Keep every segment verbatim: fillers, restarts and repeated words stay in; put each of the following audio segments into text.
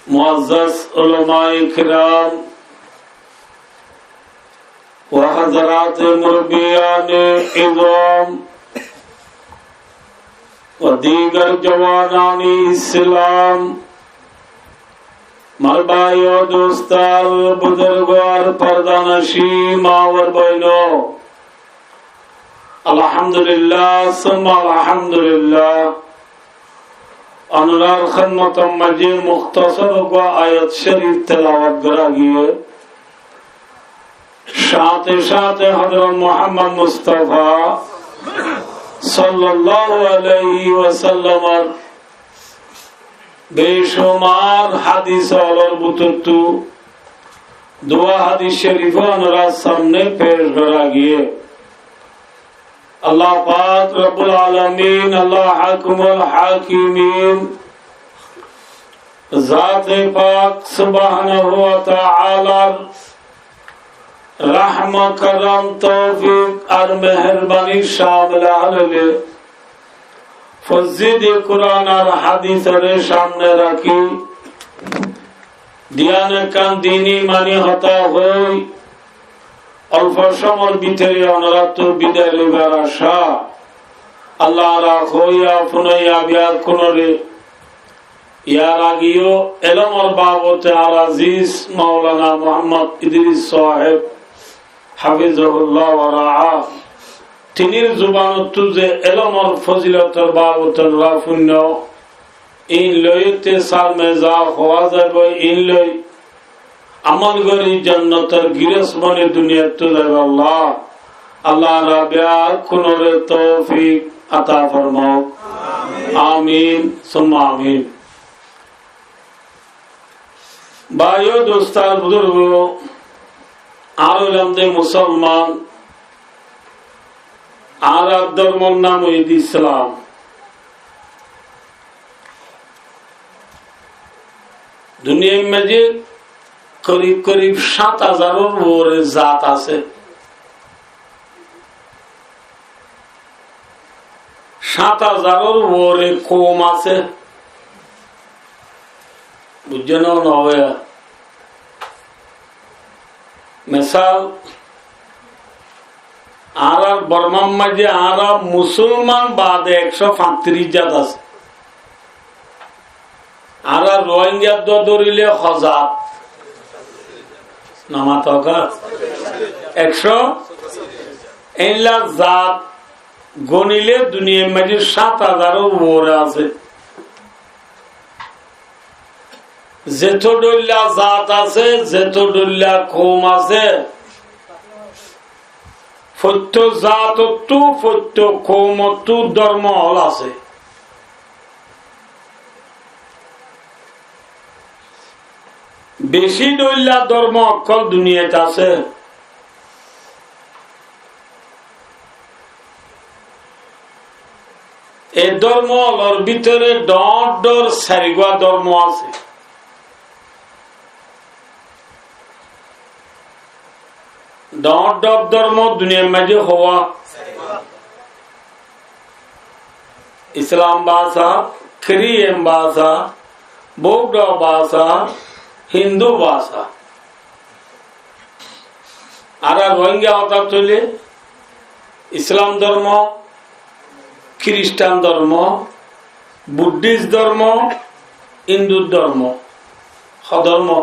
معزز علماء کرام و حضرات مربیان عظام و دیگر جوانان اسلام، مر بھائیو، دوستار، بزرگوار، پردانشین، ماور بینو، الحمدللہ ثم الحمدللہ۔ Ónorar hédmotor maze muktasor uggwá ayat shorif telawat gora giyé. Sáte sáte Hozrot Muhammod Mustafa sallallahu alaihi wasallamor beshumar hadis ólor bútottu duwá hadis shorif ónorar samne pec gora giyé. Allah pak Rabbul Alamin, Allah Hakimul Hakimin, Zate pak Subhanahu wa Taalar rahm, korom, toufik ar meherbanir shamil óile fozile Kuran ar hadisore samne rakí, diyan ekkán dini mani hotá hoi, olfo somor bútore ónorattu bidai loibar acá. Allah, añára hoiya funoiya beggúnore, yar ageyó elomor babote añár aziz Maulana Muhammod Idris sáheb, hafizahullah wa raah, tinir zubanottu ze elomor fozilotor babote ónora funno, in loitte sar meza howa zaibo, in loi amol gori jonnotor giros boni duniyattu zaibo Allah. Allah, añára beggúnore toufik ata formao. Amin, summa amin. Báiyo, dustó, buzurgó, añára óilam de musolman, añárar dormor nam óilde Islam. Duniyar maze korib korib sát házaror uore zat asé. Sát házaror uore koum asé. Buijjó né? Misal, añárar Bormar maze añára musolman bade ekcó fañtiríc zat asé. Añára Rohingya dórile ho zat? Namato ka? Ekcó? Eilla zat gonile duniyar maze sát házaror uore asé. Zeto dhoilla zat asé, zeto dhoilla koum asé, fottí zatottu, fottí koumottu dormo ól asé. Beci dhoilla dormo ókkol duniyat asé. E dormo ólor bútore dhoóñr dhoóñr sairgúa dormo asé. Dhoóñr dhoóñr dormo duniyar maze howa? Islam basa, Kiriyem basa, Bouddho basa, Hindu basa. Añára Rohingya hotá óile Islam dormo, Kiristan dormo, Buddhist dormo, Hindu dormo, ho dormo?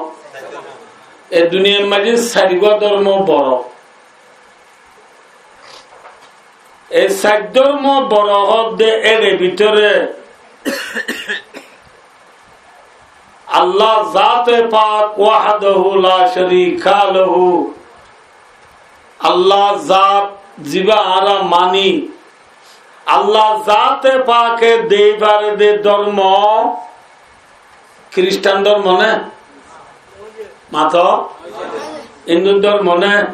E duniyar maze sairgúa dormo boro. E sair dormo boro hoódde, ére bútore Allah zate pak wahdahu la sharika lahu, Allah zat ziba añára mani, Allah zate pake dei fare de dormo Kiristan dormo né? Mato? Hindu dormo né?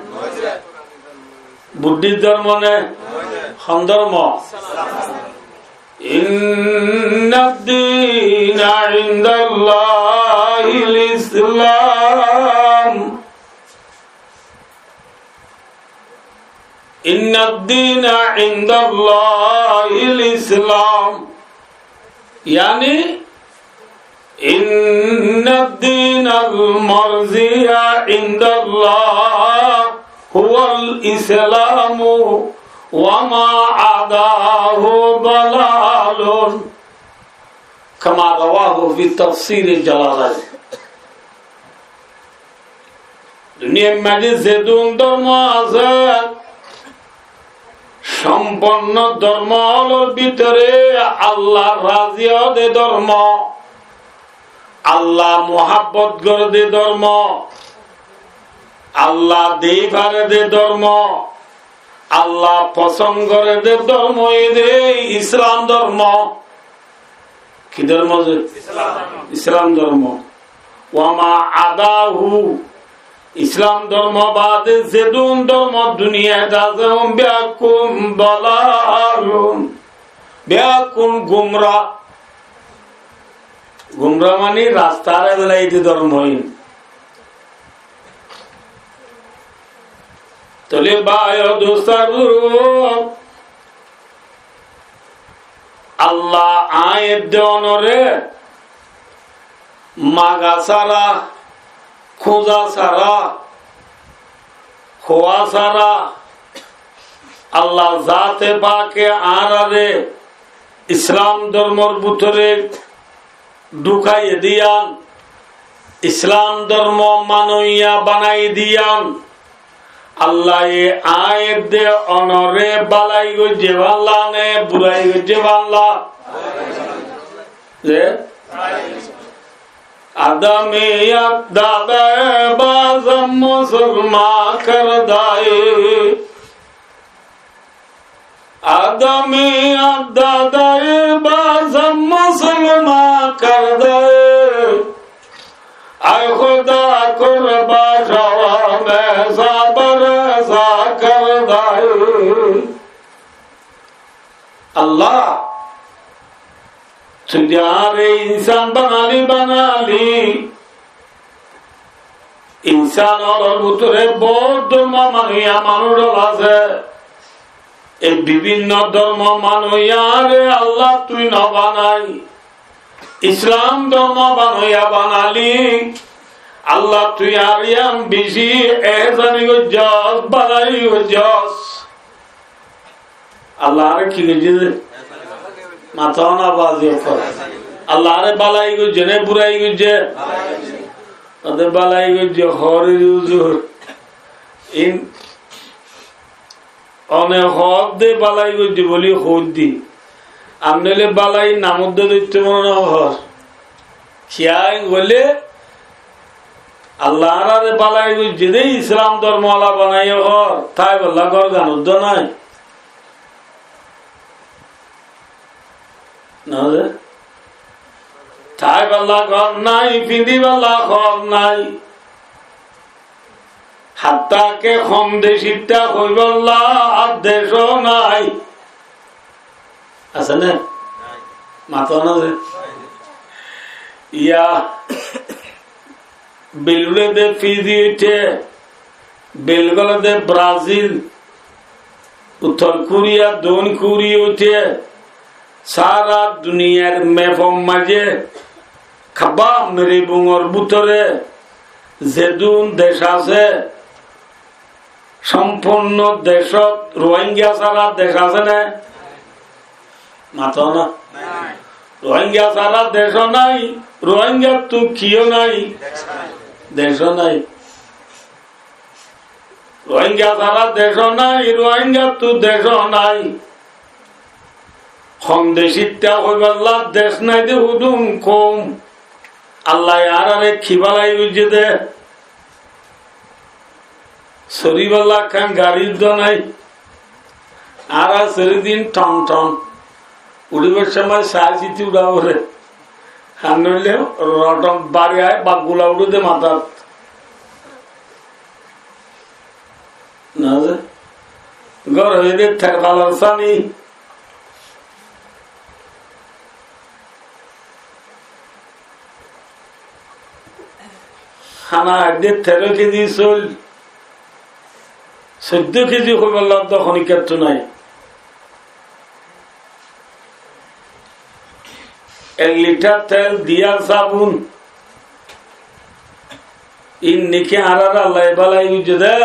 Buddhist dormo né? Hon dormo? Inna dina indallahil Islam. Inna dina indallahil Islam. Yani, inna الدين المرضي عند الله هو الإسلام وما عداه ضلال. كما رواه في تفسير الجلالين. Duniyar maze zedún dórmo asé, sompunno dórmo ólor bútore Allah razi ó de dórmo, Allah muhábbot gore de dórmo, Allah dei fare de dórmo, Allah fosón gore de dórmo, ede Islam dórmo. Ki dórmo ze? Islam. Islam dórmo. Wama adahu, Islam dórmo bade zedún dórmo duniyait asé, beggún dalalun, beggún gumra. Gumra mani rastare belai de dórmo in. Tóile bái o dustó buzurg, Allah aññí edde onore maga sára, kúza sára, hoó sára, Allah zate pake añárare Islam dórmor bútore dhúkaiye diyan, Islam dórmo manoiya banai diyan. Allaye aññí edde onore bálai goijje bálla ne burai goijje bálla? Ze adamiyat dade bazam musulman kardaye. آدمیت دادائے، بازم مسلمان کردائے۔ اے خدا قربان شوم صبر رضا کردائے۔ Allah, tui de añáre insán banali, banali. Insán ólor bútore bout dórmo manoiya manúic ól asé. E bibinno dórmo manoiya añáre Allah tui no banai, Islam dórmo banoiya banali. Allah tui añáre yián beci ehsani goijjós, bálai goijjós. Allah añáre ki goijjé de? Mató na bazi ókkol. Allah añáre bálai goijjé ne burai goijjé? Ode bálai goijjé, hoór de huzur. In one hoór de bálai goijjé buli hoór de. Ar noile bálai nam ode doitto mone no hoór. Kiyá hoile Allah añáre bálai goijjé de, Islam dórmo ala banaiye hoór, táibolla gór gan uddo nái. Noze? Táibolla gór nái, fiñdíbolla hór nái. Hatta ke hom decitta hoibolla ar decó nái. Asé né? Mató na ze? Iya, Bel gulé de Fiji óite, Bel gulé de Brazil, Uttor Koriya, Doin Koriya óite, sára duniyar mefot maze, kabba mere bungor bútore zedún dec asé, sompurno decót Rohingya sára dec asé né? Mató na. Rohingya sára decó nái, Rohingyattú kiyó nái, decó nái. Rohingya sára decó nái, Rohingyattú decó nái. Hom decitta hoibolla dec nái de hudun koum. Allaye añárare ki bálai goijjé de? Soribolla ekkán gari uddo nái. Añára sori din ton ton. Uçíbar somoi sai siti uçá fore. Ar noile rotom bari ai, baggula uçé de matát. Na ze? Gór óiye de terfalar sáni. Hána aidde teró kezi sóil, soiddó kezi hoibolla to honikkattú nái. Ek litar tel, diyar sabun, Ín niki añárar Allah bálai goijjé dé.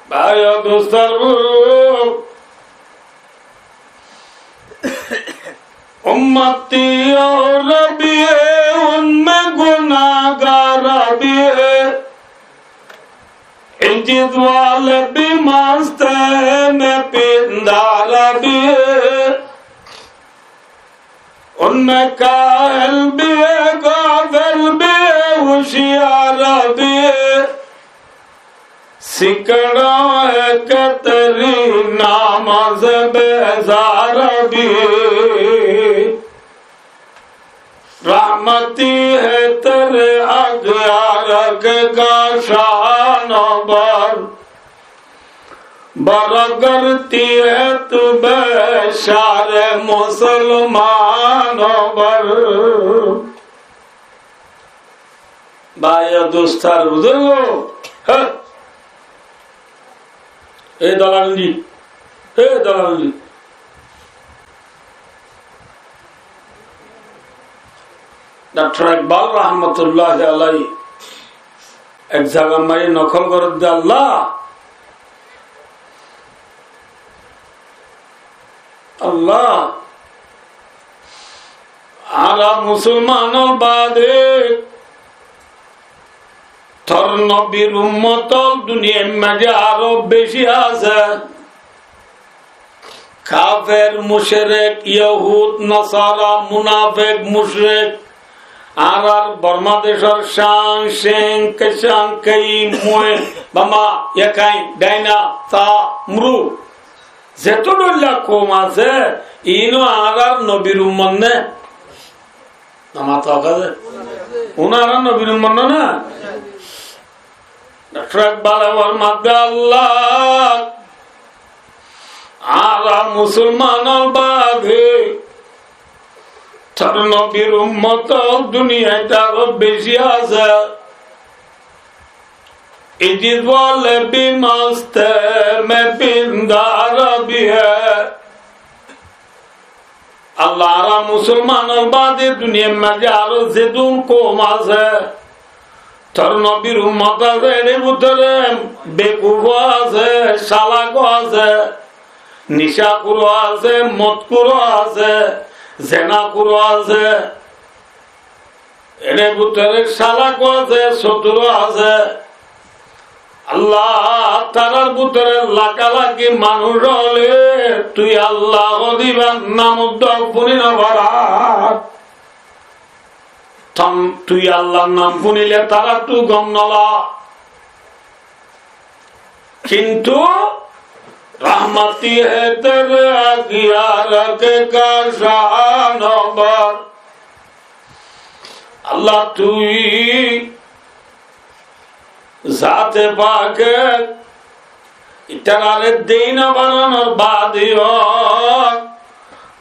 Bái o dustó buzurg, امتی اور بھی ہے، ان میں گناہگار بھی ہے۔ عجز والے بھی مست ہیں، میں پیندار بھی ہے۔ ان میں کاہل بھی ہے، غافل بھی ہے، ہوشیار بھی ہے۔ سکڑا ہے کہ تیری نماز بیزار بھی، رحمتی ہے تیرے اغیار کے کاشان پر، برگرتی ہے تو بے شار مسلمان پر۔ Bái o dustó buzurg, hé, e dalal ni, e dalal ni. Daktor Ekbal rahmatulláhi alaihi ek zagat maze nokol gorér de Allah, Allah, añára musolman ór bade tor nobir ummot ól duniyair maze aró beci asé. Kafer, mucrek, yahud, nasara, munafek, mucrek, añárar Borma decór Cang, Ceng, Kecang, Keim, Muem, Bama, Yakain, Daina, Tsa, Mru, zeto dhoilla koum asé, iín ó añárar nobir ummot né? Namata hoó de. Unára nobir ummot no na? Daktor Ekbal e formar de Allah, añára musolman ór bade tor nobir ummot ól duniyait aró beci asé. عجز والے بھی مست ہیں، میں پیندار بھی ہے۔ Allah, añára musolman ór bade duniyair maze aró zedún koum asé, tor nobir ummot asé, ére bútore bekuf ó asé, calak ó asé, nicakur ó asé, modkur ó asé, zenakur ó asé. Ére bútore calak ó asé, sotur ó asé. Allah, tarár bútore lakálaki manúc óile tui Allah hoó de ibár nam uddá fúni no farar. Tui Allahr nam fúnile taráttu gom no la. Kintu رحمتی ہے تیرے اغیار کے کاشان پر، Allah, tui zate pake itarare dei no faranor bade yó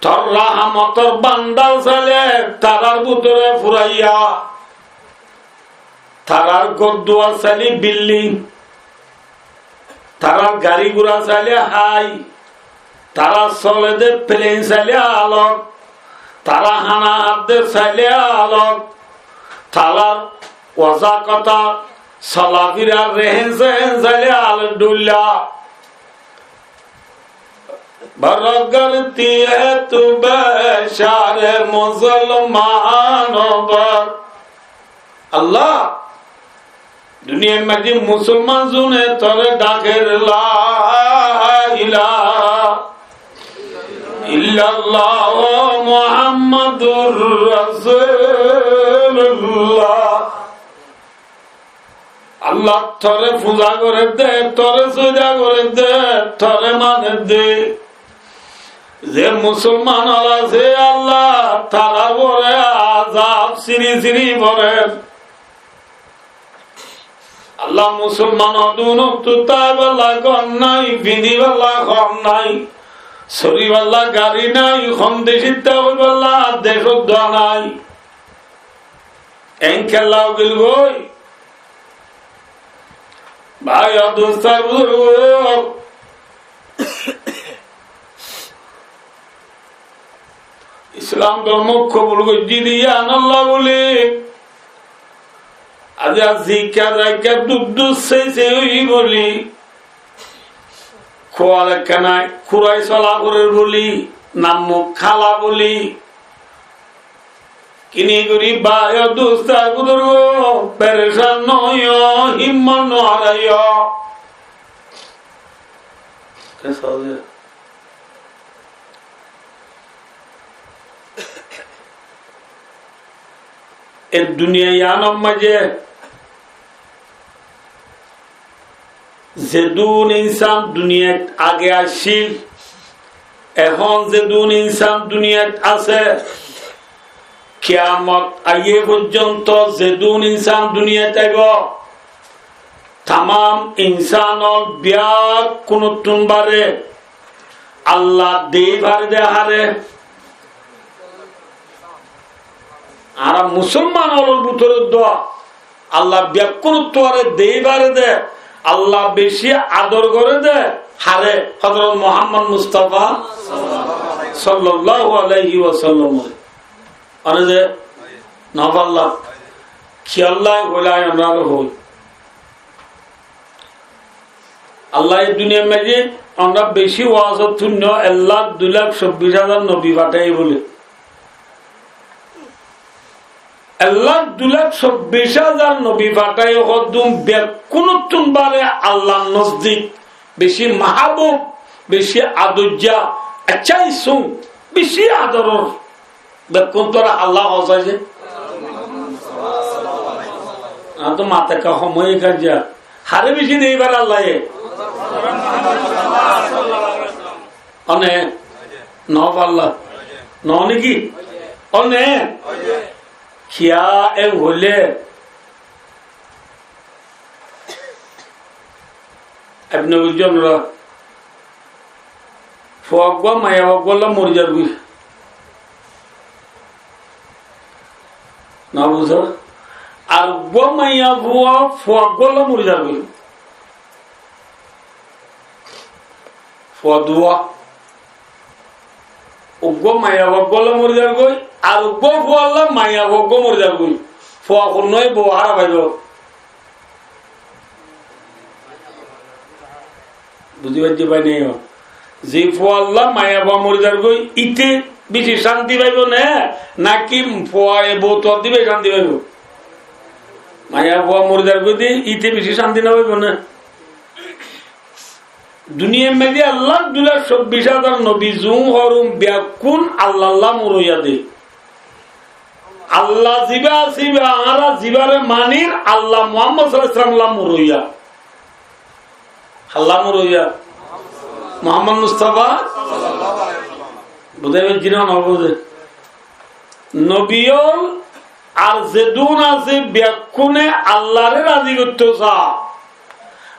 tor rahamotor bandal saile tarár bútore furaiya, tarár gór duar saile bilding, tarár gari gura saile hái, tará sole de plane saile alok, tará hána hádde saile alok, tarár wazakota, solafirar, rehen sehen saile alok dhoilla. برگرتی ہے تو بے شار مسلمان پر۔ Allah, duniyair maze musolman zune tore daker, لا الہ الا اللہ محمد رسول اللہ۔ Allah, tore fuza gorer de, tore sóida gorer de, tore maner de ze musolman ókkol asé, Allah, tarár uore azab siri siri forer. Allah, musolman ókkol ottu táiballa gór nái, findiballa hor nái, soriballa gari nái, hon decót táiballa decót dua nái. Enkella ógil goi. Bái o dustó buzurgo, Islam dórmo kobul goijjí de yián olla buli Zikka zaikka duk duk sei sei ói bóli. Kuwal ekkanai kurai sola gorer bóli. Nam muk hala bóli. Kini gorí báiyo dustó buzurgó, perecan no óiyo, himmot no háraiyo. E duniya yiánor maze zedún insán duniyait age accíl, ehón zedún insán duniyait asé, kiyamot aiyé foijjonto zedún insán duniyait aibó, tamam insánor beggúnottún báre Allah dei fare de háre. Añára musolman ólor bútore dua Allah beggúnottú añáre dei fare de, Allah beci ador gore de, háre Hozorot Muhammod Mustafa sallallahu alaihi wasallam. One de no falla, kiyólla hoilá añára hoi. Allah e duniyar maze añára beci wazot fúinno, ek lak dui lak sobbic házar nobi fathaiye bóle. Ek lak dui lak sobbic házar nobi fathaiye hoddún beggúnottún báre Allahr nozdik beci mahabub, beci adojja, accá isum, beci adoror. Bekkún tora Allah hoó saide. Añár to mata ekka hom ói giyé. Háre beci dei fare Allah ye? One? No Allah. No niki? One? Kiyá e hoile? Ibne Ujjonra. Fua uggwá maiya fua uggwá lla mori zargói. No buzó? Ar uggwá maiya fua fua uggwá lla mori zargói. Fua duwá. Uggwá maiya fua uggwá lla mori zargói. Ar uggwá fua lla maiya fua uggwá mori zargói. Fua kunnói bou hára faibo. Buzí faijjó bái nai? Ze fua lla maiya fua mori zargói, íte beci cánti faibo né, náki fua e bou tuwar di beci cánti faibo? Maiya fua mori zargói de, íte beci cánti no faibo né? Duniyar maze ek lak dui lak sobbic házar nobi zun horum bekkún Allah lla moroiya de. Allah zibá asé ibá, añára zibáre manir, Allah Muhammod sallallahu alaihi wasallam lla moroiya. Allah moroiya. Muhammod Mustafa. Buzí faijjó né no buzí? Nobi ól ar zedún asé bekkúne Allahre razi goittó sa.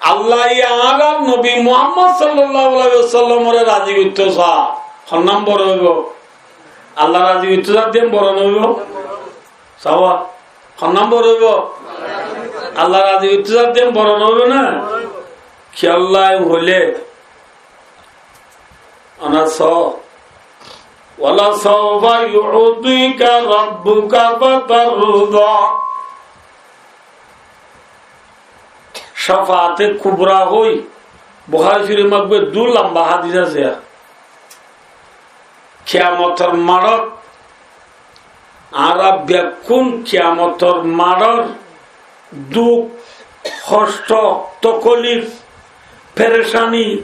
Allah ye añárar nobi Muhammod sallallahu alaihi wasallamre razi goittó sa. Hon nambor óibo? Allah razi goittó sar de boro no óibo? Sawa, hon nambor óibo? Allah razi goittó sar de boro no óibo né? Kiyólla hoile, ana so, "Walasawfa yu'tika rabbuka fatarda." Shafaate kubra hoi Bukhari Shorif maze dui lamba hadis asé. Kiyamotor maçot añára bekkún kiyamotor maçor duk, hoctho, tokolif, perecani,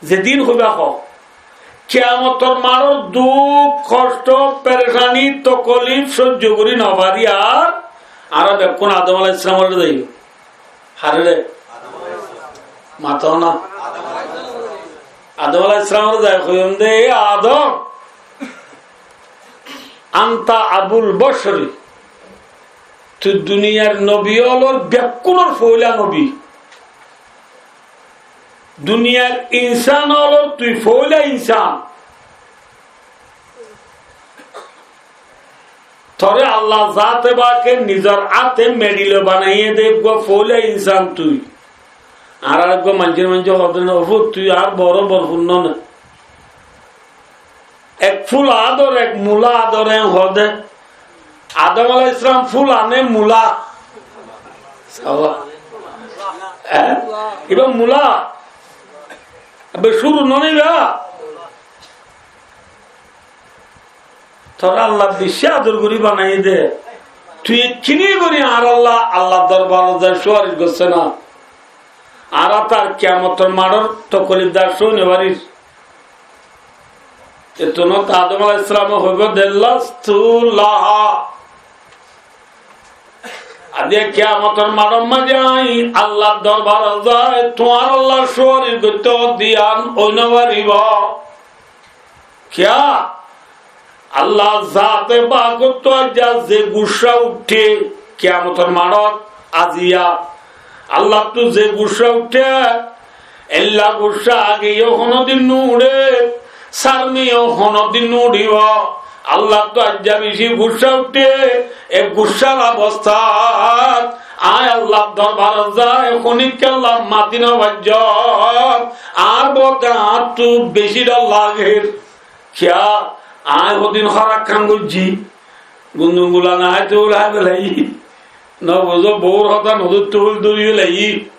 zedin hoiba ho, kiyamotor maçor duk, hoctho, perecani, tokolif sóijjo gorí no fari ar añára bekkún Adom alaihissalamor góré zaiyum. Haré re? Mato na. Adom alaihissalamre zai hoiyum de, "E Adom, anta abul bashari, tui duniyar nobi ólor bekkúnor foóila nobi. Duniyar insán ólor tui foóila insán." Toré Allah zaate pake nizor áte meçi loi banaiyé de eggúa foóila insán tui. Añárar eggúa maincé maincé hoó de, "No, fut, tui añár boro borfunno ne." Ek fula ador, ek mula ador, en hoó de. Adom alaihissalam fula ne mula? Awa. Eh? Iba mula. Abe cúru no iba. Tor Allah beci ador gori banaiyé de. Tui ekkini gori añár Allah, Allah dorbarot zai suwaric gossé na. Añára tar kiyamotor maçor tokolif dar sói no farir. Ettunot Adom alaihissalame hoibo de, "Lastu laha." Ade kiyamotor maçor maze añí Allar dorbarot zai tuáñr Allar suwaric goittó diyan ói no faribo. Kiyá? Allar zate pakottu aijja ze guccá uiththé kiyamotor maçot aziya, Allattu ze guccá uiththé, eilla guccá ageyó honodin no uçé, sarmeyó honodin no uçíbo. Allattu aijja beci guccá uiththé, e guccár obostát añí Allar dorbarot zai honikká Allar mati no faijjóm, añár bóte añáttu beci dhor lager. Kiyá? Añí hodin hóraf ham goijjí, gundum gula no háito buli hái félaiyi, no buzó bour hotá no dóitto buli dóri félaiyi.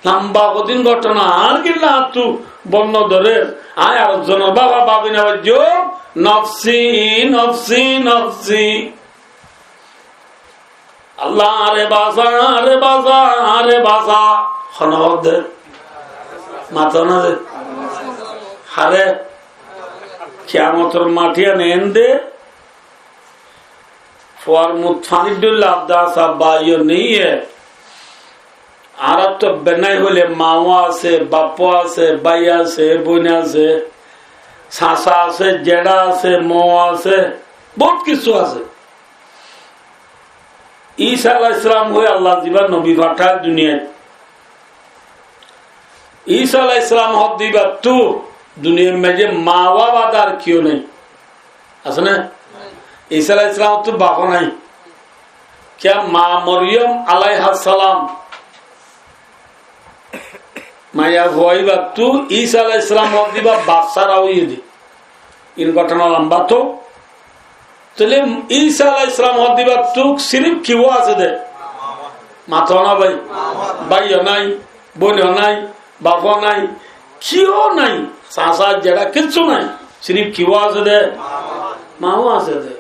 Lamba hodin gótona añár gilla añáttu bon no dórer. Añí ar zonor baba babi no faijjóm, nofsi, nofsi, nofsi. Allah, añáre basa, añáre basa, añáre basa. Hone hoó de? Mato na de? Hare? Kiyamotor maçe ene de, fuar mut fanir dhoilla adda asa baiyo neiye. Añárattu benai hoile maó asé, bafó asé, bái asé, boin asé, sasa asé, jeça asé, mou asé, bout kissú asé. Isa alaihissalam hoi Allah ziba nobi fatháiye duniyait. Isa alaihissalam hoó de ibattu duniyar maze ma baf bade ar kiyó nai. Asé né? Isa alaihissalamottu bafó nai. Kiyá? Ma Moriyom alaihissalam, maiyafua ibattu Isa alaihissalam hoó de iba baf sára óiye de. In gótona lamba to. Tóile Isa alaihissalam hoó de ibattu sirif kiyó asé de? Mato na bái? Báiyo nai, boino nai, bafó nai, kiyó nai, sasa jeça kissú nai. Sirif kiyó asé de? Maó asé de.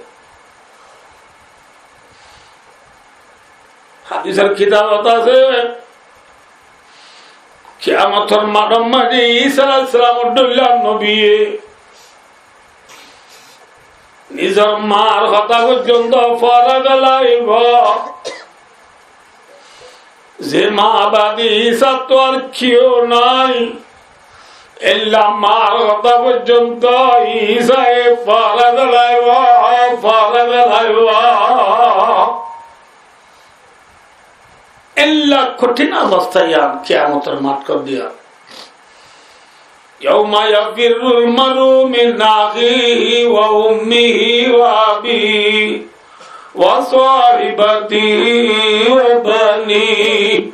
Hadisor kitabot asé, kiyamotor maçor maze Isa alaihissalamor dhoilla nobiye nizor mar hotá foijjonto fora felaibo. Ze ma bade Isattu ar kiyó nai, eilla mar hotá foijjonto Isaye fora felaibo, fora felaibo. Eilla kothin obosta yián kiyamotor maçot diya. يوم يفر المرء من أخيه وأمه وأبيه وصاحبته وبنيه.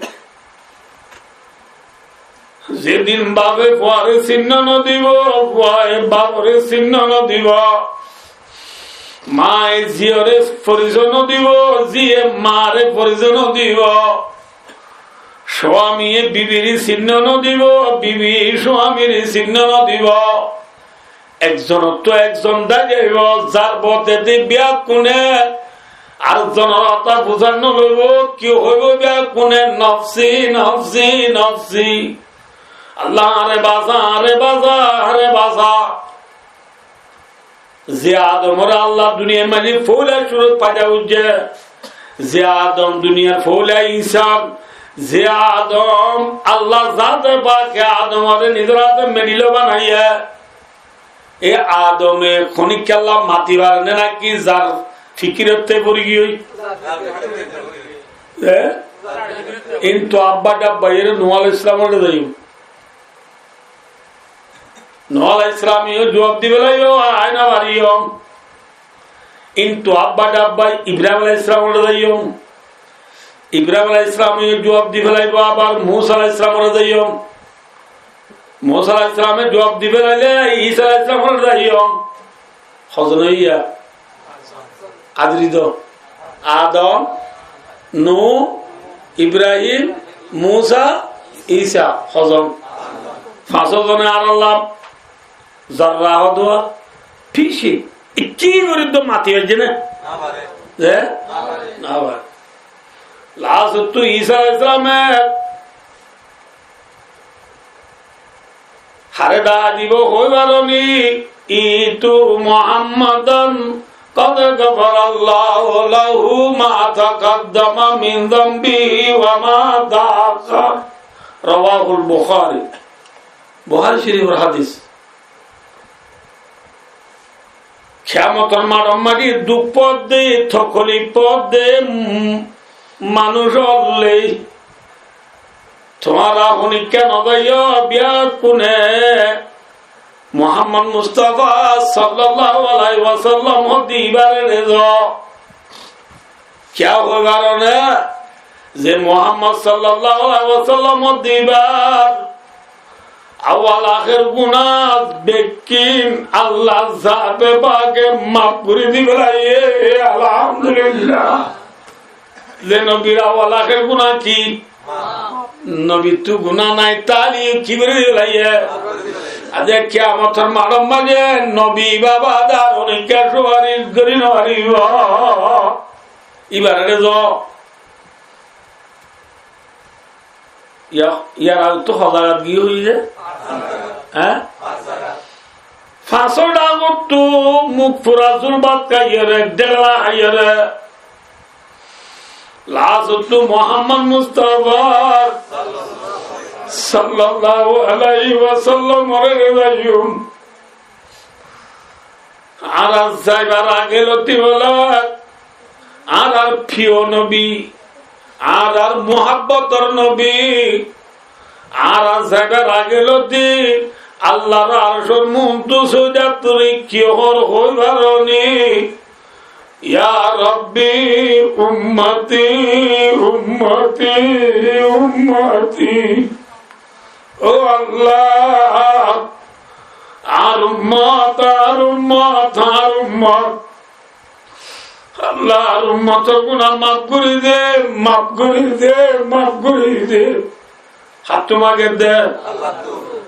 Zedin bafe fuare sinno no dibo, fuaye bafore sinno no dibo, maye ziyore forisoy no dibo, ziye mare forisoy no dibo, suamiye bibire sinno no dibo, bibire suamire sinno no dibo. Ekzonottu ekzon dhári zaibo, zar bóte de beggúne ar zonor hotá buzá no loibo, ki hoibo beggúne, "Nofsi, nofsi, nofsi." Allah, añáre basa, añáre basa, añáre basa. Ze Adomore Allah duniyar maze foila cúrut foida goijje, ze Adom duniyar foila insan, ze Adom Allah zate pake Adomore nizor hate medilo banaiye, e Adome honikká Allah mati fare né naki zar fikirotte fori giyói? E? Kintu abba dabba ere Nuh alaihissalamore zaiyum. Nuh alaihissalame yó juwab di félaibo, añí no fariyum. Kintu abba dabba Ibrahim alaihissalamore zaiyum. Ibrahim alaihissalame yó juwab di félaibo, abar Musa alaihissalamore zaiyum. Musa alaihissalame juwab di félaile Isa alaihissalamore zaiyum. Hozon óiye? Adri do. Adom, Nuh, Ibrahim, Musa, Isa, hozon? Fañsó zone añárar lam. Zorra hoó de, fíci, ikki gorí de mati faijje né? Ze? No fare. Last ottu Isa alaihissalame hare dai dibo, hoi faro ni, "Itu Muhammadan qad ghafarallahu lahu ma taqaddama min dhanbihi wa ma ta'akhkhar." Rawahul Bukhari. Bukhari Shorifor hadis. Kiyamotor maçor maze duk fodde, tokolif fodde, mm, manúc ókkol, tuáñra honikka no zaiyo, beggúne Muhammad Mustafa sallallahu alaihi wasallam hoó de ibáre zo. Kiyá hoi faro né ze Muhammad sallallahu alaihi wasallam hoó de ibár awal ahér guná beggín Allah zate pake maf gorí di félaiye, alhamdulillah. Ze nobir awal ahér guná ki? Nobittu guná nai, taile ki gorí di félaiye? Aijja kiyamotor maçor maze nobi baba dar honikka sufaris gorí no faribo. Ibáre zo. Yá, yar age to hozagat giyé hoiyé de? Há? Fañsó dhak ottu muk fura zul bát háiyore, dhekla háiyore. Last ottu Muhammad Mustafa sallallahu alaihi wasallam ore zaiyum. Añárar zaibar age lóti bóle, añárar firiyo nobi, añárar muhabbotor nobi, añárar zaibar age lóti Allahr arcor muúntu sóidat gorí ki hoór hoi faro ni? Ya Rabbi, ummati, ummati, ummati. Ó Allah, añár ummot, añár ummot, añár ummot. Allah, añár ummotor guná maf gorí de, maf gorí de, maf gorí de. Háttu mager de.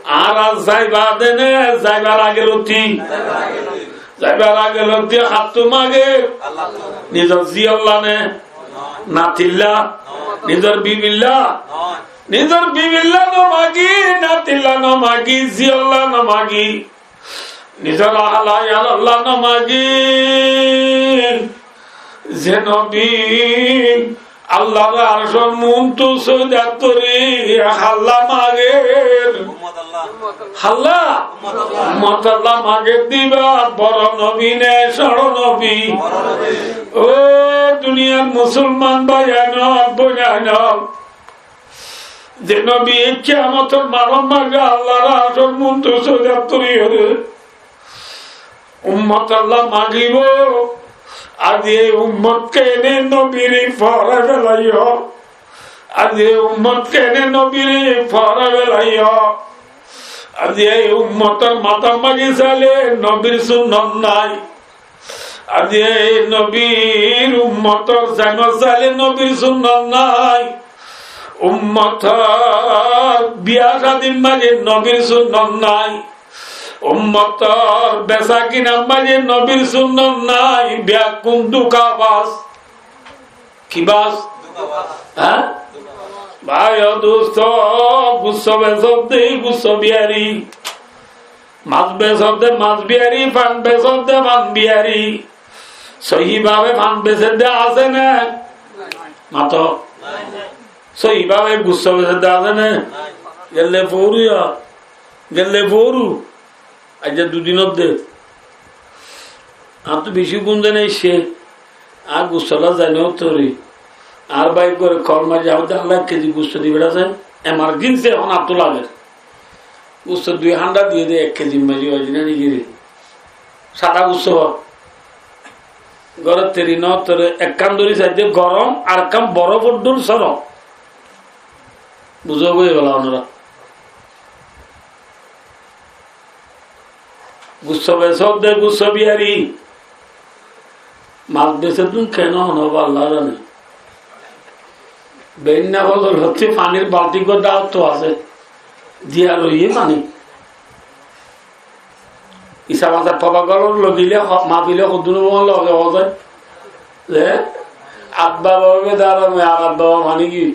Añára zaiba de né, zaibar age lóti. Zaibar age lóti háttu mager. Nizor zíolla né? Natilla? Nizor bibilla? Nizor bibilla no magi, natilla no magi, zíolla no magi. Nizor ahala iyalolla no magi. Ze nobi Allahr arcor muúntu sóidat gorí halla mager. Halla? Ummot Allah mager de ibá boro nobi né, cóñço nobi? Ó duniyar musolman báiyain, bóinain, ze nobi kiyamotor maçor maze Allahr arcor muúntu sóidat gorí ummot Allah magibo, aijja ei ummot kene nobire foórai félaiyo? Aijja ei ummot kene nobire foórai félaiyo? Aijja ei ummotor matá magi saile nobir sunnot nai. Aijja ei nobir ummotor zengot saile nobir sunnot nai. Ummotor biya cádir maze nobir sunnot nai. Ummotor besá kinar maze nobir sunnot nai. Beggún dúkabaz. Ki bas? Há? Bái ó dustó, gusso besódde gusso biyari, mas besódde mas biyari, fan besódde fan biyari. Sóhi bábe fan besódde asé né? Mato. Sóhi bábe gusso besódde asé né? Gelle foóru ya. Gelle foóru. Aijja dui din ódde. Añáttu beci gúm zai aiccé. Añár gussolla zai no fari. Añár bái uggware kol maijjé, hoódde, "Allah, ek kezi gusso di beçá sai. Emergency ehón añáttu lager." Gusso dui hánda diyé de ek kezi maijjé, ói de na niki re? Sada gusso. Górot teri no fari, ekkán dóri saidde gorom, arekkán borof or dhul sorom. Buzó goi ebolla onora. Gusso besódde gusso biyari. Mas besédde kene hono balla zane. Beinna bozor hotte fanir balti gor dawot to asé. Diya loiye fani. Isa masa paba golor logile ho-, mafile hodun mo loge hozai. Le? Abba babe dara me ar abba ba fani ki?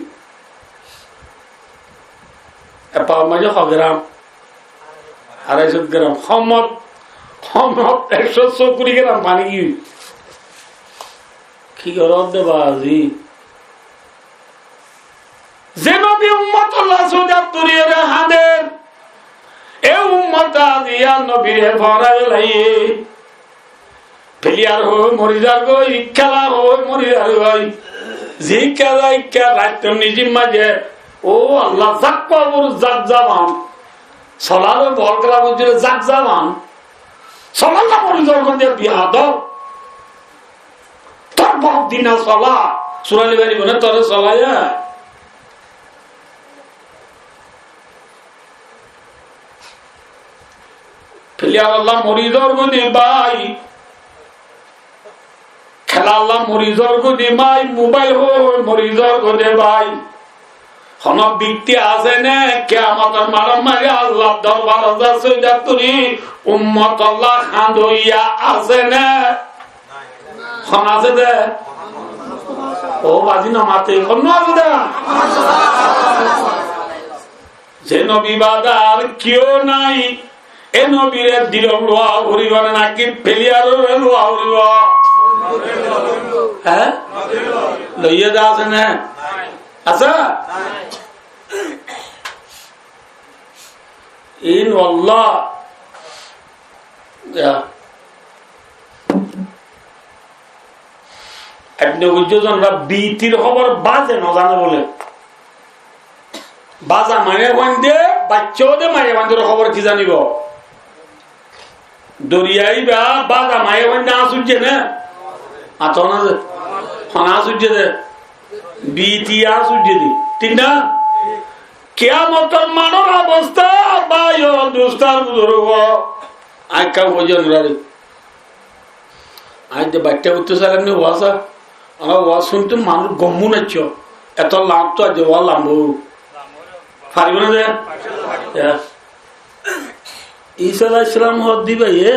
E paba maje ho gram? Arai cót gram. Homot, homot ekcó sókuri gram fani ki? Ki goródde bazi? Ze nobi ummotolla sóidat duriyore hañder, e ummot aziya nobire forai laiye. Peliyar hoi mori zargoi, kela hoi mori zargoi. Zikka zaikka raitto nijim maze. O Allah, zak kobur, zak zaban. Solar bol kela bujile zak zaban. Solar la mori zargoi de biyadob. Tor baf dina sola. Surali bari mone tore sola ya. Peliyar Allah mori zargoi de bái. Kela Allah mori zargoi de bái, mobail hoi mori zargoi de bái. Hono bekti asé né, kiyamotor maçot maze Allar dorbarot zar sóidat duri, ummotolla hañdoiya asé né? Hon asé de? O bazi no mate, hon no asé de? Ze nobi bade ar kiyó nai, e nobire dilot luwa foribo né naki peliyarore luwa foribo? Há? Loiye de asé né? Asé? In wallah. Ya. Ibne Hujjot zonra bitir hóbor baze no zane bole. Baza maiyafuainde, baiccá de maiyafuaindor hóbor ki zanibo? Doriya iba baza maiyafuainde añs uijje né? Añs uijje de. Biti añs uijje de. Thík na? Kiyamotor maçor obosta, bái o dustó ar buzurgo. Añí ekka hoiyum nirari. Añí de baiththá uiththé sailam ni wasa. Añár wasa cúnte manúic gom óiye. Eto lam to aijja wasa lam óibo. Faribo né de? Ya. Isa alaihissalam hoódde bái, e?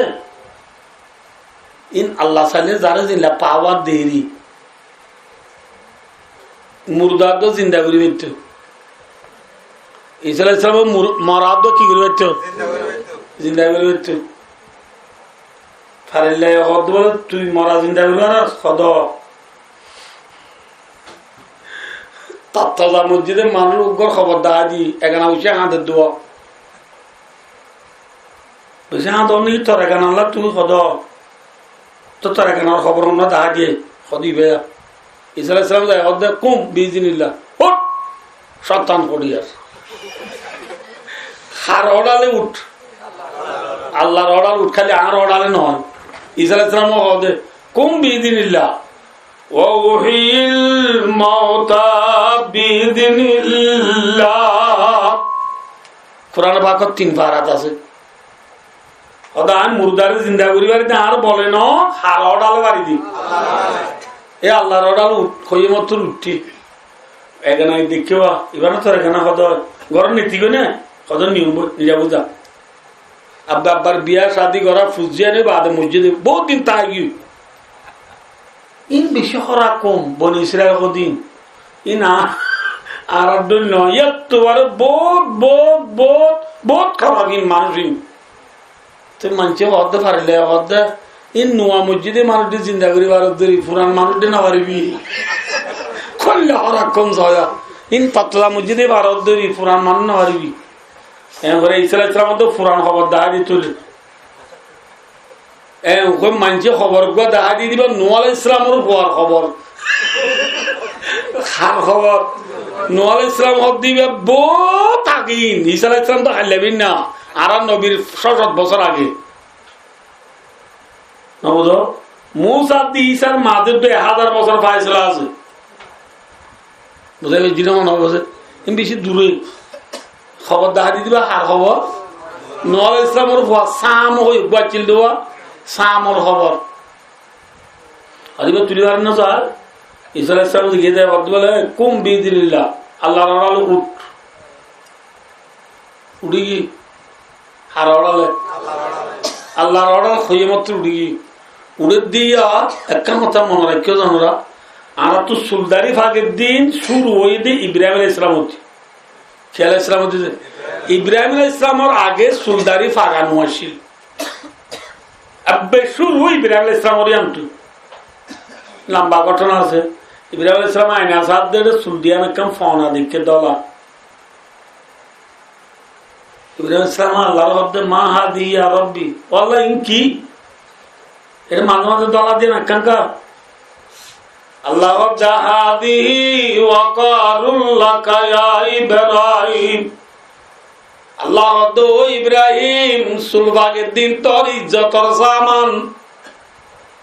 In Allah saile zare zilla power deri. Murda do zinda gori faittó. Isa alaihissalam mur-, mora do ki gori faittó? Zinda gori faittó. Farile hoódde bole, tui mora zinda gori faros, hoódde. Tattaza mosjide manúic uggwar hóbor dahái di, egana ucá hañder dua. Beci hañdor niki tor egana lla tui hoódde. Tói tor eganar hóbor honó dahái diye, hoódde ibá. Isa alaihissalam zai hoódde, "Kum bi iznillah." Hút! Cóitan hoçiyar. Har order e uth. Allar order e uth, háli añár order e no. Isa alaihissalam hoódde, "Kum bi iznillah. Wa uhyil mauta bi iznillah." Kuran pakot tin farat asé. Hoódde añí murdare zinda gori fari de, añáre bole no, har order e fari de. E Allar order e uth, hoiye mottor uththi. Egana dekké ba, ibá no tor egana hoódde, górot neti goi né, hoódde niyom boi, niza buza. Abba abbar biya cadi gora, fuzzi ane bade mosjide, bout din táki. In beci hóraf koum, Boni Israil hodin. In a-, añárar dóilla no, yattu baro bout, bout, bout, bout hóraf in manúic in. Te maincé hoódde farile hoódde, in nuwa mosjide manúic de zinda gori faros dóri, furan manúic de no faribi. Koille hóraf koum soya. In patla mosjide faros dóri, furan manúic no faribi. Eén hore Isa alaihissalam de furan hóbor dahái di tule. Eén hoi maincé hóbor uggwá dahái di diba, Nuh alaihissalamor fuar hóbor. Har hóbor? Nuh alaihissalam hoódde ibá bout age in. Isa alaihissalam to hailla bin na. Añárar nobir só cót bosór age. No buzó? Musa de Isar maze de ek házar bosór faisela asé. Buzá giyé né? Mone buzó? In beci dure. Hóbor dahái di diba, har hóbor? Nuh alaihissalamor fua Sam hoi uggwá accíl de, Samor hóbor. Ar ibá tuli farer né sar? Isa aláihissalam zikir de, hoódde bóle, "Kum bi idhnillah." Allar order loi uth. Uthí giyé. Har order loi? Allar order hoiyé mattor uthí giyé. Uthí diya ekkán hotá mone raikkó zonora. Añáráttu suldari fak er din cúru óiye de Ibrahim aláihissalam ótte. Ki aláihissalam ótte de? Ibrahim aláihissalamor age suldari faga no accíl. Ebbe cúru Ibrahim aláihissalamor yíantu. Lamba góthona asé. Ibrahim aláihissalam aina saádde sul diyan ekkán fona deikké dóla. Ibrahim aláihissalam Allar hoódde, "Ma hadhihi ya Rabbi?" Ó Allah, in ki? Ere mazé mazé dóla diyan ekkán ka? Allah hoódde, "Hadhihi waqarun laka ya Ibrahim." Allah hoódde, "Ó Ibrahim, sul fak er din tor izzotor saman."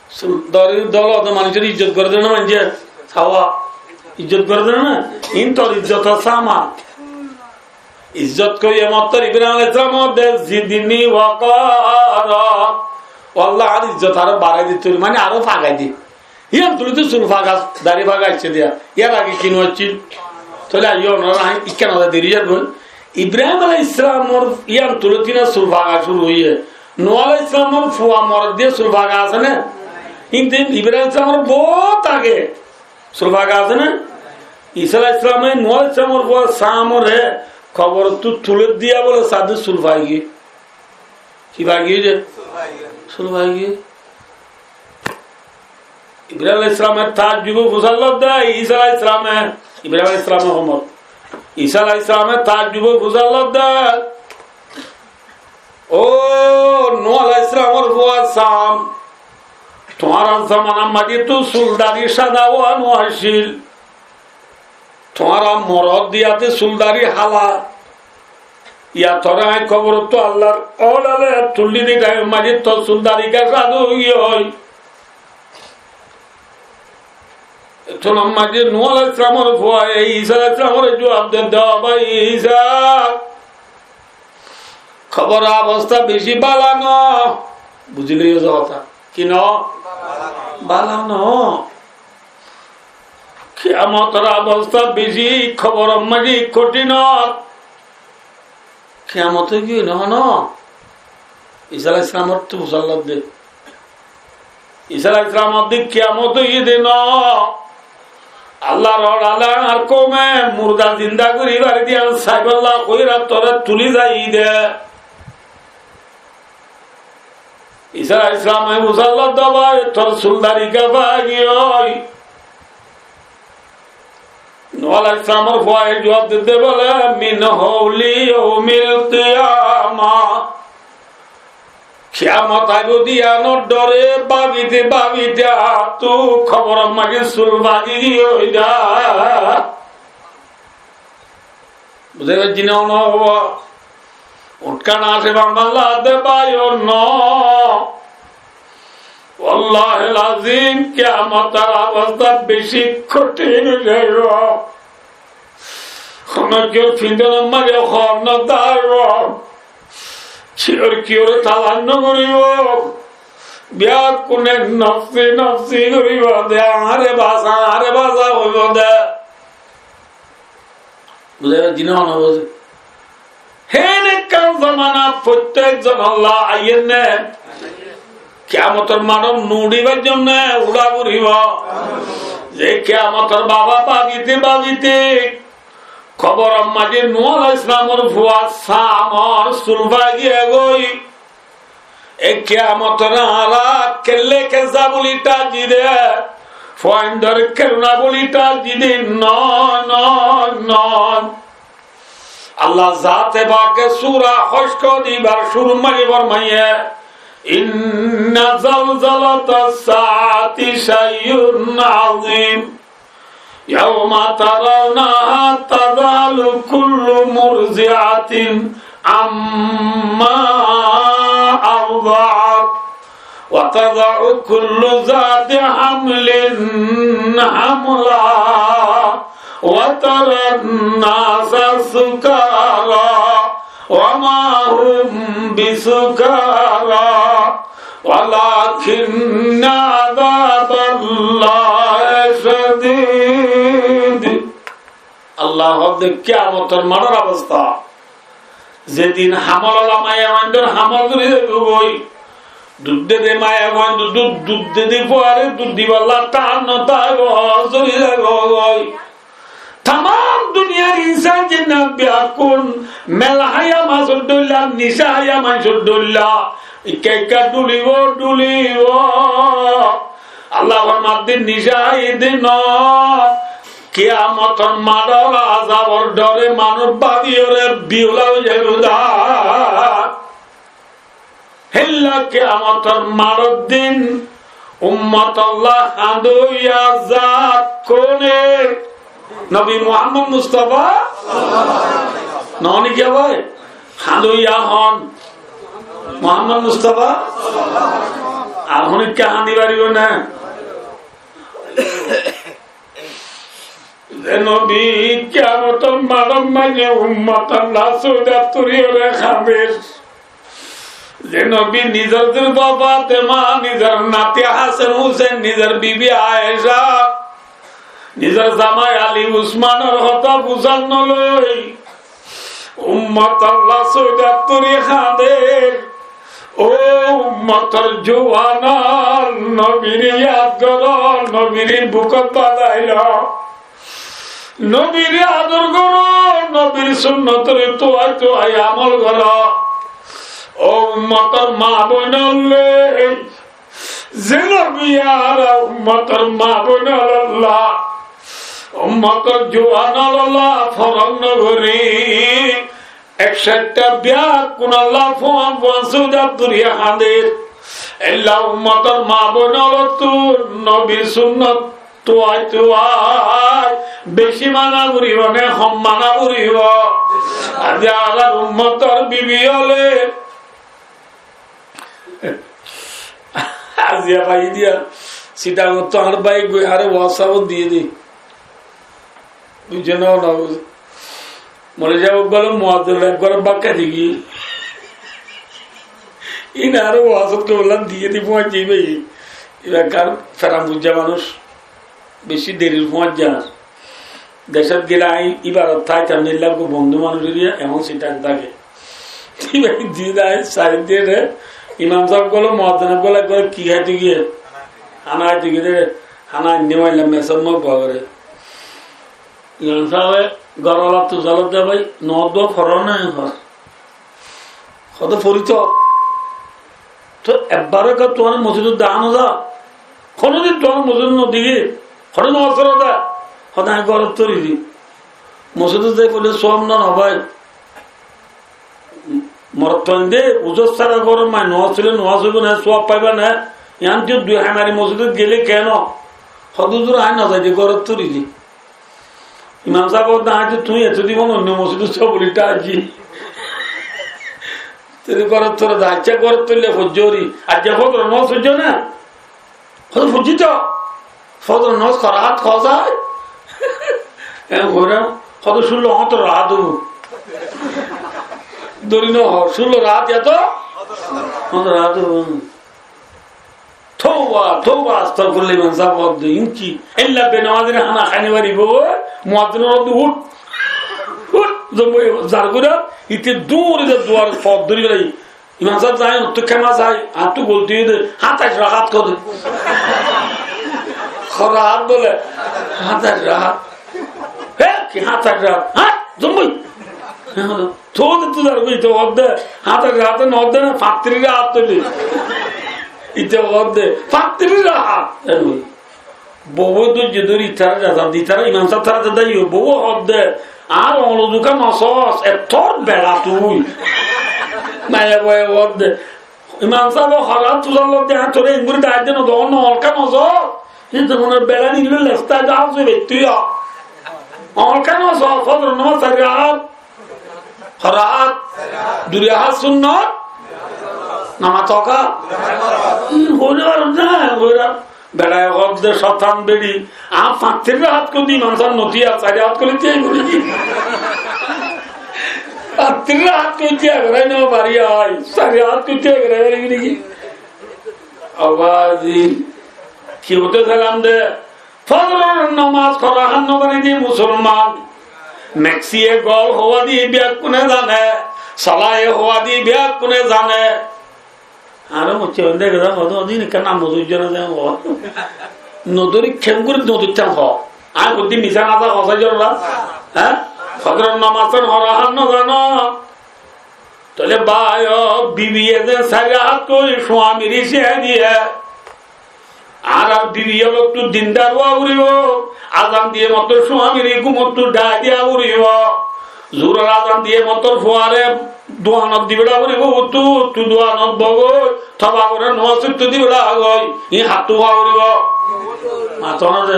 Sul, dóla de manúcor izzot goré de no maincé, sawa. Izzot goré de no, in tor izzotor saman. Izzot hoiyé mattor Ibrahim aláihissalam hoódde, "Zidni waqara." Ó Allah, añár izzot aró barai de tui, mane aró fagai de. Yían tulóte sul faga, dari faga aiccé de. Yar age ki no accíl? Tóile aiyó, onora añí ikká no deri yar goi. Ibrahim aláihissalamor yían tulóte na sul faga cúru óiye. Nuh aláihissalamor fua morot diya sul faga asé né? Kintu Ibrahim aláihissalamor bout age sul faga asé né? Isa aláihissalame Nuh aláihissalamor fua Samore koborottu tulé diya bóle saádde sul fai giyé. Ki fai giyé de? Sul fai giyé. Ibrahim aláihissalame taajjub fusár lodde, Isa aláihissalame, Ibrahim aláihissalame homor. Isa aláihissalame taajjub fusár lodde. Ó Nuh aláihissalamor fua Sam, tuáñrar zomanar maze to sul dari sada ówa no accíl. Tuáñra morot diyate sul dari hala. Yá tore añí koborottu Allar odare tulí di thaim maze to sul dari gá sada ói giyói. Ettún maze Nuh aláihissalamor fuaye Isa aláihissalamore juab de, de, "Ó bái Isa, kobor obosta beci bála no." Buzí loiyo ze hotá. Ki no? Bála no. Kiyamotor obosta beci kobor maze kothin. Kiyamot ói giyói no hono? Isa aláihissalamottu fusár lodde. Isa aláihissalam hoódde, "Kiyamot óiye de no. Allar odare añár koume murda zinda gorí fare de yián saibálla hoiyóre tore tulí zai de." Isa aláihissalame fusár lodde, "Bái, tor sul dari gá fai giyói?" Nuh aláihissalamor fuaye juab didde bóle, "Min hawli yawmil qiyamah." Kiyamot aibo de yiánor dore bábite bábite añáttu koboror maze sul fai giyói de. Buzí faijjó né no? Uthkán asé bamban lade bái ó no. Wallahil azim, kiyamotor obosta beci kothin ói zaibo. Hono kiyór findonor maze hor no daibo. Kiyór kiyóre talas no goribo. Beggúne nofsi nofsi goribo de, "Añáre basa, añáre basa" hoibo de. Buzí faijjó né no buzí? Hén ekkán zomanat fottek zonolla aiyér né? Kiyamotor maçot no uçí faijjóm né, uçá foribo. Ze kiyamotor baba bábite bábite koboror maze Nuh aláihissalamor fua Samor sul fai giyé goi. E kiyamotor añára kelle kessa buli thaijjí de, fuaindor keruna buli thaijjí de, no, no, no. Allah zate pake sura Hosr ibar cúrur maze formaiye, "Inna zalzalatas saati shay'un azim." يوم ترونها تذهل كل مرضعة عما أرضعت وتضع كل ذات حمل حملها وترى الناس سكارى وما هم بسكارى ولكن عذاب الله شديد. Allah hoódde kiyamotor maçor obosta. Zedin hamol ola maiyafuaindor hamol zuri zaibói. Dud de de maiyafuaindor dud, dud de de fuare dud dibálla than no táibo, zuri zaibói. Tamam duniyar insan jinnan beggún mel háiya mas dóilla, nica háiya mas dóilla, ikká ikká dhulibo, dhulibo. Allah formadde nica hái de no, kiyamotor maçor azabor dhore manúc bábiyoré biula ói zaibo dé. Hélla kiyamotor maçor din ummotolla hañdoiya zat kone? Nobi Muhammod Mustafa. Noó né kiyá bái? Hañdoiya hon? Muhammod Mustafa. Ar honikka hañdi faribó né? Ze nobi kiyamotor maçor maze ummotolla sóida turiyóre hañder. Ze nobi nizor zurfa Fatema, nizor nati Hasan Husen, nizor bibi Aisha, nizor zamai Ali Usmanor hotá fusár no loi, ummotolla sóida turi hañder. Ó ummotor juwanol, nobire yad goro, nobire bukot bazai lo. Nobire ador goro, nobir sunnotore tuai tuai amol goro. Ó ummotor ma boinol, ze nobi añára ummotor ma boinol olla, ummotor juwanol olla foron no gori, ek cót ta biyakkunolla fuañ fuañ sóida turi hañder. Ella ummotor ma boinol ottú nobir sunnot tuai tuai beci mana goribo né hom mana goribo? Aijja añárar ummotor bibi ókkole, aijja fai diya, Sittangottu añár bái goi añáre WhatsApp ot diye de. Buijjó né? Ó no buijjó. Mole saheb bole muazzin ek górot bát hái degi. Ín añáre WhatsApp ot kebólla diye de, fúañijje íba. Íba ekkán feran buijja manúic. Beci derir fúañijja. Decót gele añí íbar ottu táitam, neilla bondú manúic eriya ehón Sittang táke. Íba diye de, añí sai de re, imam sáb gole, muazzin gole, gole ki háito giyé? Hána háito giyé de, hána ainné mailla mesor mo bua gore. Imam sábe góror olattu zalot de bái, noó dua foró né hor. Hoó de fori to. To ebbar ó ekka tuáñra mosjidot dahá no za. Honodin tuáñra mosjidot no degi. Honodin no asó de. Hoó de añí górot tori di. Mosjidot zai foille suab no, no bái. Morotfuain de uzur sára góror maze nomaz foille nomaz óibo né, suab faiba né. Yián to dui haimari mosjidot gele kene? Hoó de uzur añí no zai de, górot tori di. Imam sáb hoó de, añí to tuñí eto din oinno mosjidot só buli táki. Te górot tori de, accá górot torile foijjó ri. Aijja fozoror nomaz foijjó né? Hoó de foijjí to. Fozoror nomaz ho rahat hoó zai? E hoór, hoó de cullo hótoro rahat óibo. Dóri no hoó, cullo rahat ya to hótoro rahat óibo. Touba, touba, astagfirullah, imam sáb hoó de, ín ki? Éilla benomazire hána hái no faribó, muazzinore hoó de, "Út, út, zombo, zar gura", ite dóri de duar fot dóri félai. Imam sáb zai, "Ottú kema zai, añáttu golti óiye de, háñtaic rakat", hoó de. Ho rakat bole, háñtaic rakat. Hé, ki háñtaic rakat? Há, zombo. Tóile tui zargói, ite hoó de, háñtaic rakat no hoó de, fañttiríc rakat hoile. Ite hoó de, fañttiríc rakat. Bouwe dóijje dóri itará zazar de, itará imam sáb tará zazar de, bouwe hoó de, añár oñlo zuka no sós, ettór beça tui. Maiyafuaye hoó de, imam sábe ho rakat tuzar lodde, añí toré engori dahái de no, de oñlka no sós. Hín to mone beça nillo lesta de asé bettú ya. Oñlka no sós, fozoror nomaz sair rakat. Ho rakat? Dui rakat sunnot. Nomaz hoká? Hoói no faron na, hoói na. Beçaye hoó de, "Cóitan beçi, añí fañttiríc rakat gorí de imam sáb no tíya, sair rakat gorí tíya gorí." Fañttiríc rakat gorí tíya gorí no fari, añí sair rakat gorí tíya gorí fari. Ó bái, ki hoito sailám de, fozoror nomaz ho rakat no fari de musolman. Meksiye gol howa di bekkúne zane, solaye howa di bekkúne zane. Añára mucce bande geda hodo din ekka nam buzó na zane howa. Nodori kengori nodori tan ho. Añí huddi misa na za hosa jorla. Há? Fojoror namaz tan hora han no zano. Tóile bái o, bibiye ze sair hát gori suamire siyá diye. Añárar bibi ólottu dindar ówa foribo. Azan diye mottor suamire gúmottu dháai diya foribo. Zuhuror azan diye mottor fuare duanot di beça foribo, uttu, uttu duanot bogói, toba goré nomaz uttu di beça goi, iín hattú ówa foribo. Mato na de,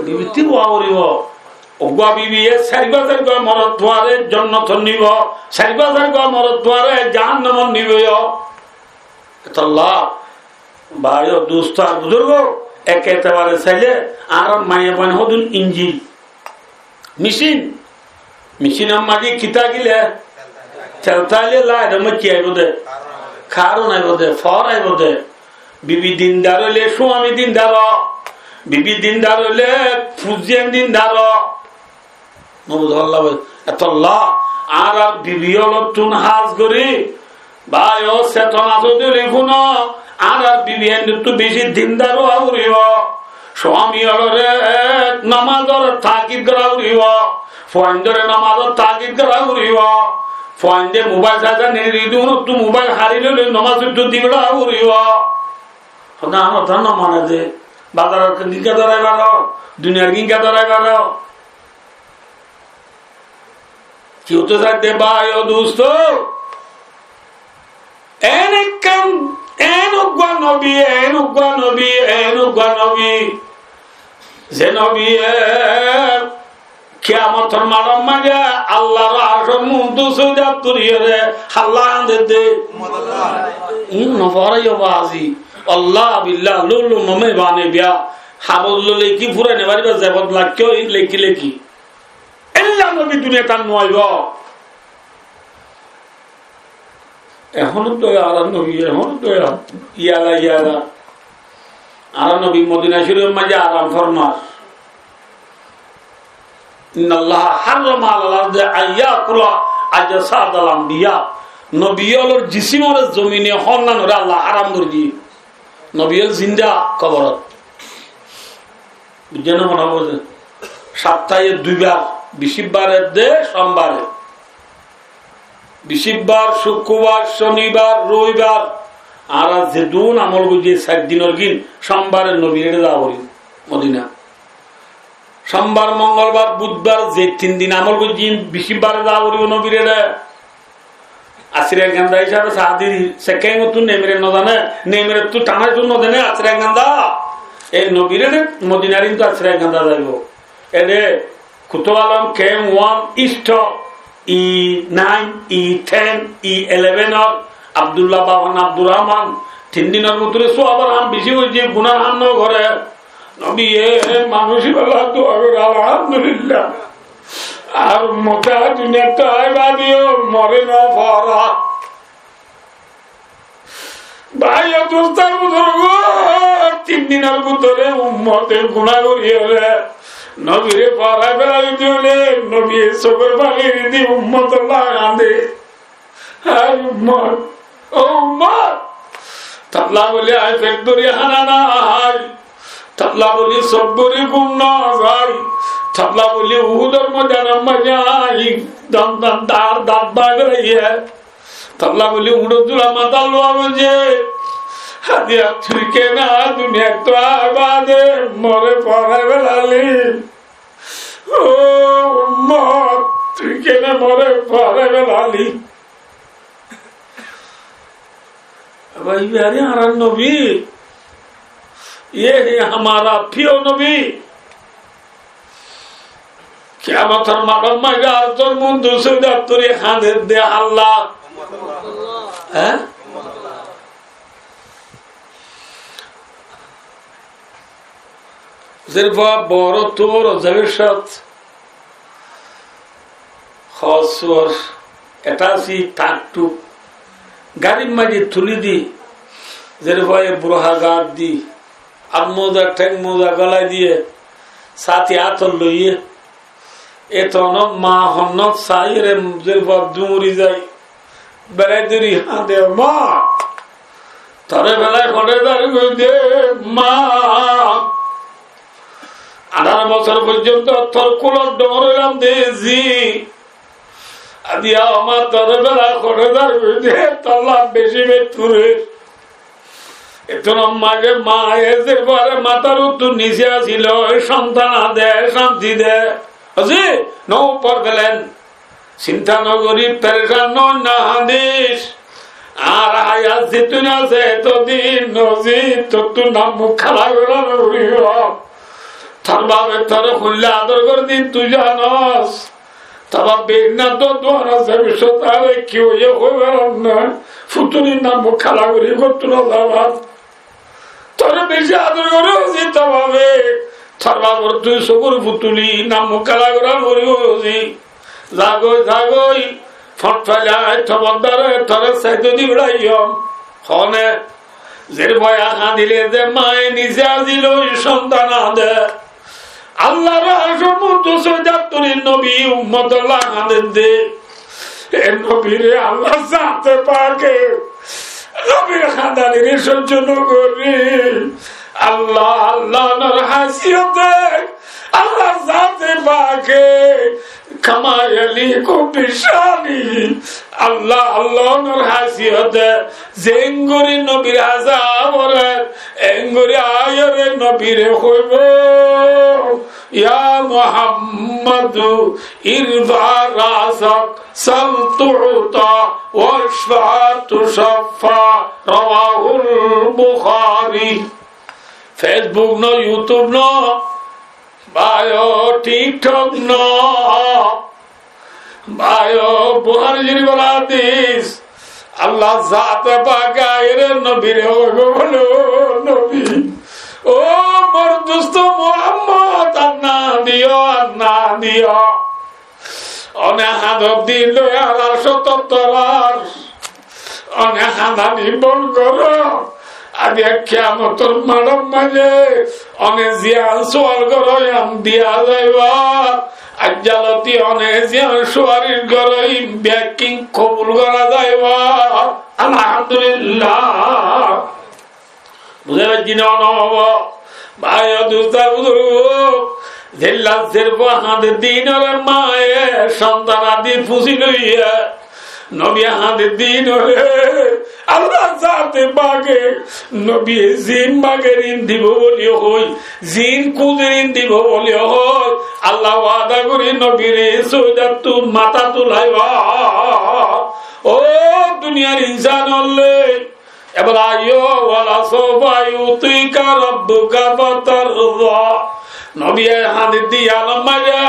bibittú ówa foribo. Uggwá bibiye sairgwá sairgwá morotfuare jonnotot nibo, sairgwá sairgwá morotfuare jahannamot nibo yo. Etolla, bái o, dustó ar buzurgó, ek etebare saile, añárar maiyafuain hodún injin, micin, micinor maze ki tákile, tel tákile laitor maze ki aibo de, karent aibo de, fáwar aibo de. Bibi dindar óile suami dindar ó, bibi dindar óile fuain dindar ó. Nobuzó Allah bái. Etolla añárar bibi ólottún hás gori, bái o, setona sódoli fúno, añárar bibi endottu beci dindar ówa foribo. Suami ólore nomazor takid gora foribo. Fuaindore nomazor takid gora foribo. Fuainde mobail sai sai neri dí, unottu mobail hári loile nomaz uttu di beça foribo. Hoda añára hoda no mane de, bazaror gín kingga dorai baro, duniyar gín kingga dorai baro. Ki hoito saidde bái o dustó? En ekkán, en uggwá nobi, en uggwá nobi, en uggwá nobi. Ze nobiye kiyamotor maçor maze Allar arcor muúntu sóida turiyóre hálla hañdedde. Iín no foraiyo bazi. Allah billah, lulu mome bane biya. Habot loi lekí fúrai no fariba, zebot lakkó, iín lekí lekí. Ella nobi duniyat ar no aibo. Ehón dóya añárar nobi, ehón dóya. Yala, yala. Añárar nobi Modina Córifor maze aram formar. إن الله حرم على الأرض أن يأكل أجساد الأنبياء. Nobi ólor jisimore zomine honnanore Allah haram gori diye. Nobi ól zinda koborot. Buijjó né, mone buzó? Saptaye duibar, bicibbar edde, sombare. Bicibbar, cukkurbar, conibar, roibar, añára zedún amol goijjí, sair dinor gín, sombare nobire za foribo Modina. Sombar, mongolbar, budbar, ze tin din amol goijjí, bicibbare za foribo nobire. Asira ganda hísabe saá diri, se kemottú nemire no zane, nemirettú tanattú no zane, asira ganda. E nobire Modinar íntu asira ganda zaibo. Ede Kutub Alom K M one East E nine, E ten, E eleven or Abdullah baban Abdur Rahman, tin dinor bútore suabar ham beci óiye, gunar ham no gore. Nobiye manúic ibálla dua gore, Alhamdulillah. Ar ummot duniyat aibadiyo more no fora. Bái o dustó buzurgo, tin dinor bútore ummote guná goriyóre nobire forai felai diyóre, nobiye sukor fani di ummotolla hande. Ai ummot, o ummot, tolla buli añí fek dóri hána no hái, tolla buli suk dóri gúm no zai, tolla buli Uhudor moidanor maze añí don don dar dar bái beraiyé. Tolla buli uñçor zura matá luwa boije. Hadiya, tui kene duniyat aibade more forai felali? O ummot, tui kene more forai felali? Abar ibare añárar nobi, ye hai hamara priyo nobi. Kiyamotor maçor maze ar tor muúntu sóida turi hande de hálla. Há? Zerfua boro tuor zebir sat. Hosor etasi taktuk. Garir maze tuli di. Zerfua e burha gat di. At moza, theng moza golai diye. Sati ator loiye. Etonó ma honnót saiyóre zerfua dúri zai. Belai dúri hañde, "Ma, toré belai hoçé zar goi de, ma. Añçáro bosór foijjonto tor kúlot dóñr óilam de, zi. Aziya, o ma, toré belai hoçé zar goi de, tolla beci betturer." Etonó maze maye zerfuare matár uttú nise asíl, e sontan ade, cánti de. Asé, no upor felen. Sinta no gorí, perecan no ói, no hañdis. Añár hayat zedin asé, etodin no zi, tottú nam muk hala gorá no foribo. Tor bafe toré hoilla ador gorédin tui zanos. Tor baf beinna to duan asé, bicót are ki óiye hoi faram na. Futulir nam muk hala gorí gottú no zabar. Toré beci ador goré zi tor bafe. Tor bafor tui sógor futuli, nam muk hala gorá no foribo zi. Zagói, zagói, fotfela, e to bondare, toré saidodi beraiyom. Hone, zerfuaye hañdile ze maye nise asíl, e sontan ade. Allar arcor uttú soidat tuli nobi ummotolla hañdedde. E nobire Allar zate pake nobir hañdanire sojjo no gorí. Allah, Allah nor haisiyote Allar zate pake kama yaliku bishani. Allah, Allah nor haisiyote zengori nobir azabore, engori ayore nobire hoibo, "Ya Muhammadu, irfa rasak, sal tu'ta, washfa tushaffa." Rawahul Bukhari. Facebook no, YouTube no, báiyo, TikTok no, báiyo, Buhári Córifor hádis. Allar zate pake aiyóre nobire hoibo bóle, "Ó nobi, ó mor dusto Muhammod, ar no hañdiyo, ar no hañdiyo. One hañdor din loi añárar cót torar." One hañdani bon goró. Aijja kiyamotor maçor maze one ziyán suwal goró, yián diya zaibo. Aijja loti one ziyán suwaric goró, iín bekkín kobul gora zaibo. Alhamdulillah. Buzá faijjó né, no hoibo? Báiyo, dustó, buzurgó, zella zerfua hañde dinore maye sontan adi fusi loiye, nobiye hañde dinore, Allar zate pake nobiye zin mager iín dibo buli hoi, zin kuzer iín dibo buli hoi, Allah wada gorí nobire sóidattú matá tulaibo. Ó duniyar insan ókkol, Ebar aiyó, "Wala sawfa yu'tika rabbuka fatarda." Nobiye hañdedde yián maze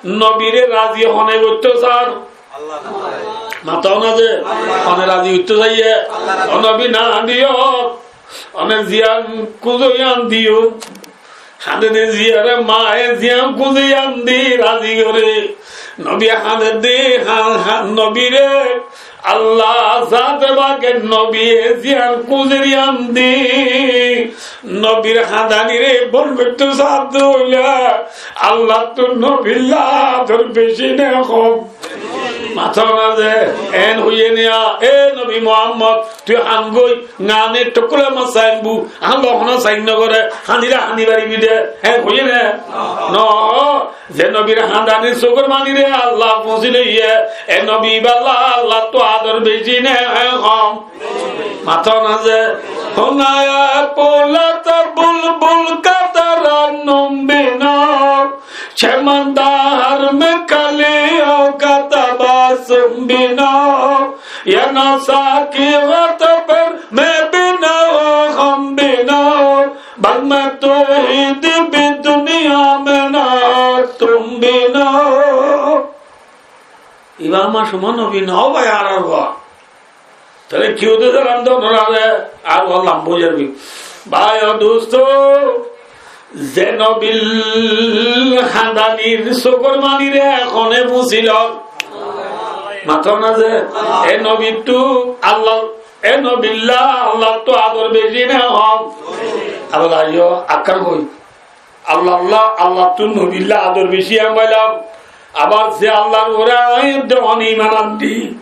nobire razi hone goittó sar? Mató na ze, hone razi goittó saiye? Ó nobi, no hañdiyo, one ziyán kuzo yián diyo. Hañdede ziyáre maye ziyán kuze yián di razi goré. Nobi hañdede, ha-, ha-, nobire Allah zate pake nobiye ziyán kuzer yián di. Nobir hañdanire bon goittó sadde óile Allattú nobilla ador beci né hom? Mató na ze, en hoiye né, "E nobi Muhammod, tui han goi, ngane tokule ma saimbu, han lo hona sain no gore, hanile hani baribi de," en hoiye né? No, ze nobir handani sogor manire Allah fosi loiye, e nobi balla Allattú ador beci né hom? Mató na ze, "Honaya polata bulbul ka tarannum bino, chemanda har mein kaliyon ka tabasum bino, ye nasa ki ghat per main bino, hum bino, bad mein tu hi di bhi duniya mein na tum bino." Iba añár cúmor nobi no bái, añárar bái. Tóile ki uddecce lam dónor are, ar ó lam buzí zarbi. Bái ó dustó, ze nobil handanir sógor manire hone fusílor. Mató na ze, e nobittú Allah, e nobilla Allattú ador beci né hom? Abar aiyó, akkán hoi. Allah, Allah, Allattú nobilla ador beci, añí bailam. Abar ze Allar uore aññí edde iman anní,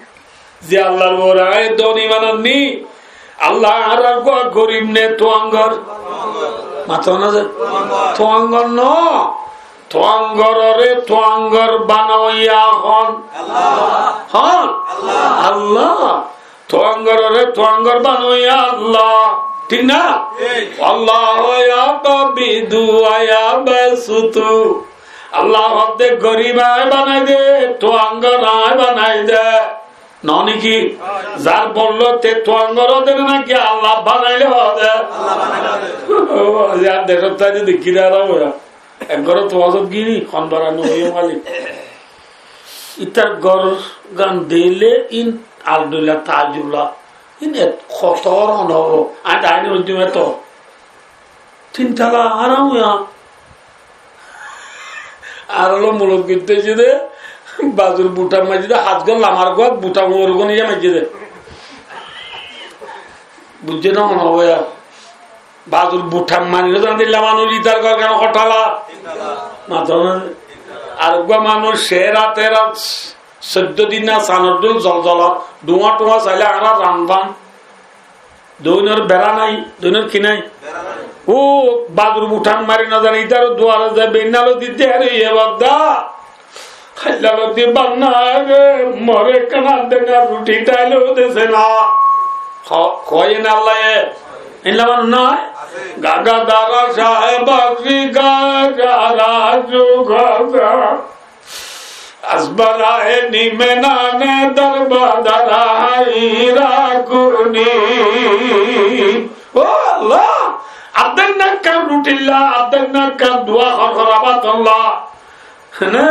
ze Allar uore aññí edde iman anní, Allah añárar uggwá gorib né tuañgor? Mató na ze? Tuañgor no. Tuañgororé tuañgor banoiya hon? Hon? Allah. Tuañgororé tuañgor banoiya Allah. Thík na? Thík. Wallahu yaqbidu wa yabsutu. Allah hoódde gorib aññí banai de, tuañgor aññí banai de. Noó niki? Zar bollóte tuañgor ódde náki Allah banailé hoódde? Allah banailé hoódde. Ó, añár decót táki dekí de añára óya. Ek gór tuañgor gini, hon bara no óiye malik. Ítar gór gán deile ín aldóilla taajjub la. Ín et hotór hon óibo. Aññí daáni hoijjum eto. Tin tala añára óiya. Añára loi mulot goittó aiyé de, bazur butham maijjé de, hás gán lamar gán butham uore gán iye maijjé de. Buijjó na mone hoó ya? Bazur butham mani no zane dilla manúic ítar gór gán hotala. Mató na. Ar uggwá manúic céra tera soiddó din na sanor dul zolzola, dhuá thuá sailé añára ran fan. Doinor bera nai, doinor ki nai? Bera nai. Ó, bazur butham mari no zane, ítar duare zai beinna loi dite, "Are, iye badda. Háilla loi di banna re, more ekkán addenna ruthi thaile ó dese na." Ho-, hoiye na Allah ye? Illa man nai? Asé. Gaga dara sahe bagri gaga raju gaga. Asbara e nime nane darba dara hai rakuni. Ó Allah, addenna ekkán ruthilla, addenna ekkán duá hor hor abat Allah. Hene,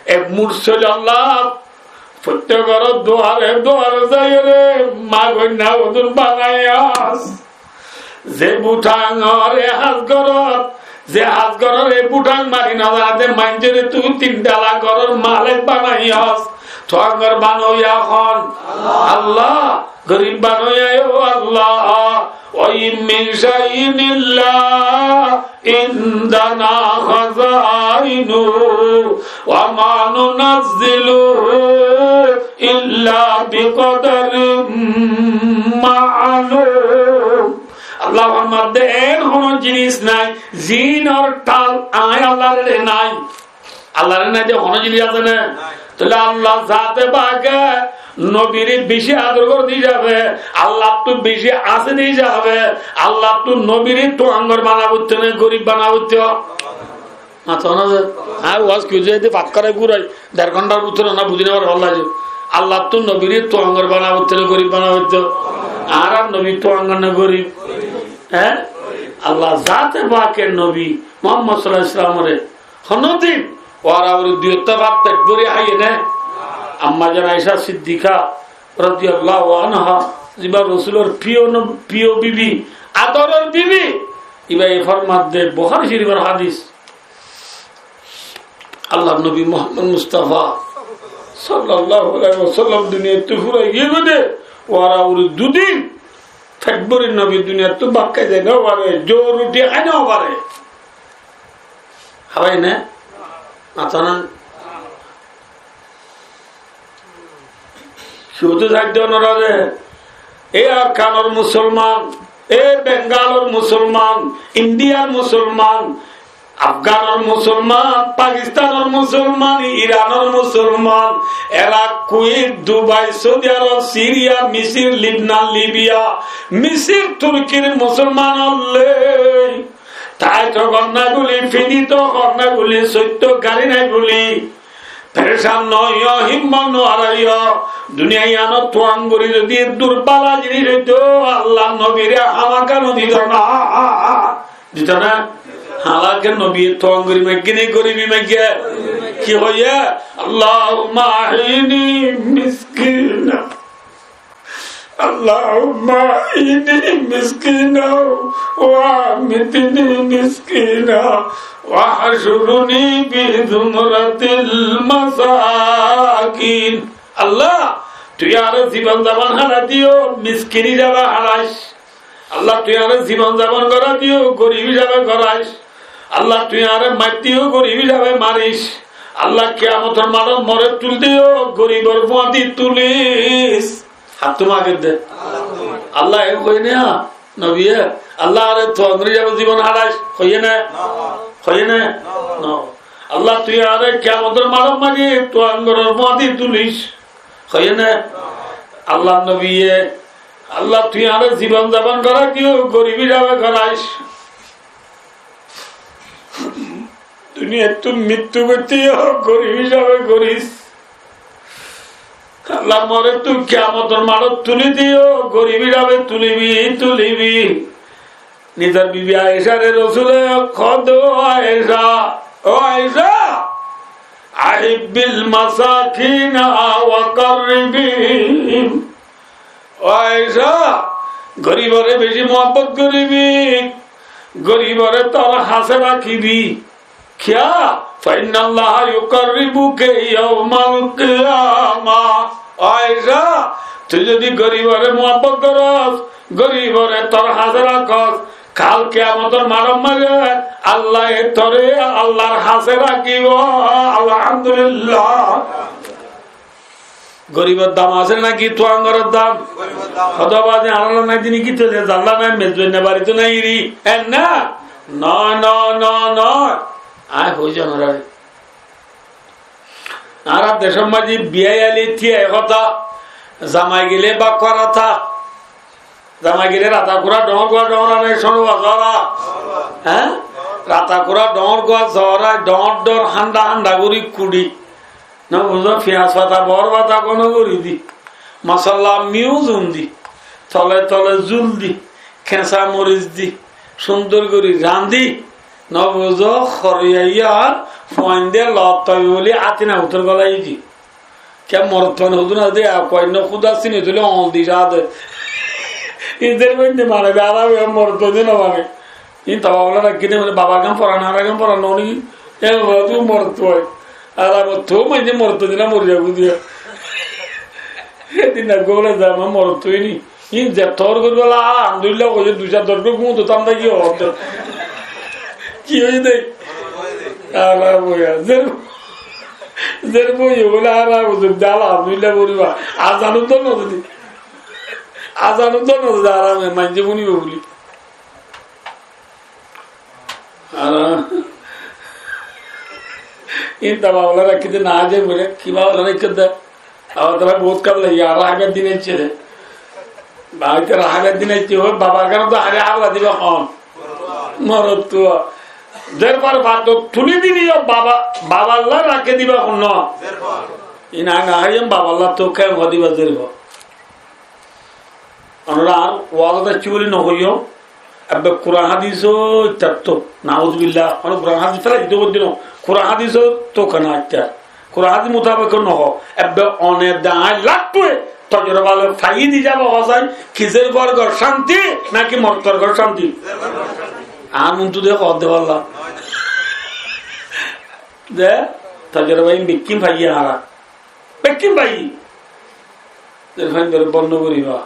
ek mursil Allah, fottí góror duare duare zaiyóre, magoinna udun banaiyas. Ze buthangor e hás górot, ze hás góror e buthang mari no zane de maincóre tui tin tala góror malek banaiyos, tuañgor banoiya hon? Allah. Gorib banoiya ó Allah. Wa in min shay'in illa indana khazainuhu wa ma nunazziluhu illa biqadarin ma'lum. Allah formadde, en hono jinis nai, zinor thal añí Allahr re nai. Allahr re nai de hono jinis asé né? Nai. Tóile Allah zate pake nobire beci ador goré de hísabe, Allahttu beci asé de hísabe, Allahttu nobire tuañgor bana foittó né, gorib bana foittó? Mató na ze? Añí waz goijjí de, fak gorai gorai der gonthar bútore na buzí no fare, Allah ze. Allahttu nobire tuañgor bana foittó né, gorib bana foittó? Añárar nobi tuañgor né gorib? Hé? Allah zate pake nobi Muhammad sallallahu alaihi wasallam re honodin uwar uwari dui ottá bát feth bóri háiye né? Ammajan Aisha Siddika radiyallahu anha, ziba Rosulor priyo no-, priyo bibi, adoror bibi, iba e formadde, Bukhari Shorifor hadis. Allahr nobi Muhammad Mustafa sallallahu alaihi wasallam duniyattu furai giyé goi de, uwar uwari dui din feth bóri nobi duniyattu bát hái zai no fare, zor uthi hái no fare. Hábai né? Mató na? Cúde saidde onora de, e Arkanor musolman, e Bengalor musolman, Indiyar musolman, Afganor musolman, Pakistanor musolman, Iranor musolman, Erak, Kuwait, Dubai, Saudi Arab, Siriya, Misir, Libnan, Libiya, Misir, Turkir musolman ólle Tái to gor nai buli, fidi to gor nai buli, sóitto gari nai buli, perecan no óiyo, himmot no háraiyo. Duniya iyanot tuañgori zodi eddur bála jinis óito, Allar nobire hámaká no dito na. Dito na? Hálake nobiye tuañgori maigge né goribi maigge? Ki hoiye? اللهم أحيني مسكينا. اللهم أحيني مسكينا وأمتني مسكينا واحشرني في زمرة المساكين. Allah, tui añáre zibon zabon hárai diyo, miskin hísabe hárais. Allah, tui añáre zibon zabon gorai diyo, gorib hísabe gorais. Allah, tui añáre maittó gorib hísabe maris. Allah kiyamotor maçot more tuli diyo, goribor fúañti tulis. Háttun mager de. Allah e hoiye né, nobiye, Allah are tuañgori zibon hárais, hoiye né? Hoiye né? No. Allah tui are kiyamotor maçot maçi tuañgoror fúañti tulis, hoiye né? Allah nobiye, Allah tui are zibon zabon gorai diyo, gorib hísabe gorais. Duniyaittú mittú goitté yó gorib hísabe goris. Allah more tui kiyamotor maçot tuli diyo, gorib hísabe tulibi, tulibi. Nizor bibi Aishare Rosule hoó de, "Ó Aisha, ó Aisha, ahibbil masakina wa qarribihim." Ó Aisha, goribore beci muhabbot goribi, goribore tor hásé rakibi. Kiyá? Fa innallaha yuqarribuki yawmal qiyamah. Ó Aisha, tui zodi goribore muhabbot goros, goribore tor hásé rakos, kal kiyamotor maçot maçe Allah e tore Allahr hásé rakibo. Alhamdulillah. Goribor dam asé né náki tuañgoror dam? Goribor dam. Hoto bade añára nái dini ki tole zalla nái mezbain na bari to nái iri. En na? No, no, no, no. Añí hoi zan añára. Añára decor maze biyai aile tiya e hotá, zamai gele ba kora tha. Zamai gele rata kura dhoóñr gua dhoóñr ane cóñr wazara. Hé? Rata kura dhoóñr gua zora dhoóñr dhoóñr hánda hánda gori kuri. No buzó, fiyas fata, bor fata gono gori di. Masala miu zun di. Tole tole zul di. Kesa moris di. Cúndor gori randi. No buzó, horiya iyar fuainde lot toi buli atina utor golai di. Ke morot fuain hodu na de, a kuain no kuda sini tuli oñl di sa de. Ider bende mane de, ara morot fuain de no mane. In taba bola rakí de, mane babar gán foran, arar gán foran no ni. E hodu morot fuain. Ara mo to mane morot fuain de na mori jabu diya. Edin na gole zama morot fuain ni. Ín ze tor gori bola, alhamdulillah, hoiye dui sar doc gori gúm to tanda ki hoó de. Ki hoiye de? Aram hoiye. Zer, zer hoiye bole aram hoiye de, alhamdulillah boliba. Azan to no de. Azan to no de, aram e manje funibo buli. Ar ín ta babala rakí de na, aje bole, ki babala rakí de? Abar tara bout kam laiye, ar rahagar din aiccé de. Ba, ite rahagar din aiccé, ó babar gán to hare abla diba hon. Morot to. Zer far fato tuli dili yo baba, baballa rakí diba hon no. Ín añí na haiyum baballa to ken ho diba zer far. Onora ar waz aiccé buli no hoiyo. Ebbe Kuran hadis o ittar to, nauzubillah, ono Kuran hadis felai dito hoddin, Kuran hadis o to kana ittar. Kuran hadis mutabek no ho. Ebbe one dañai lattue tojroba loi fai di zaba hosai, kizer gor gor cánti, naki mortor gor cánti? Ar muntu de hoó de balla. De, tojroba in bikkin faiye añára. Bekkín bái, zer faindor bonno goriba.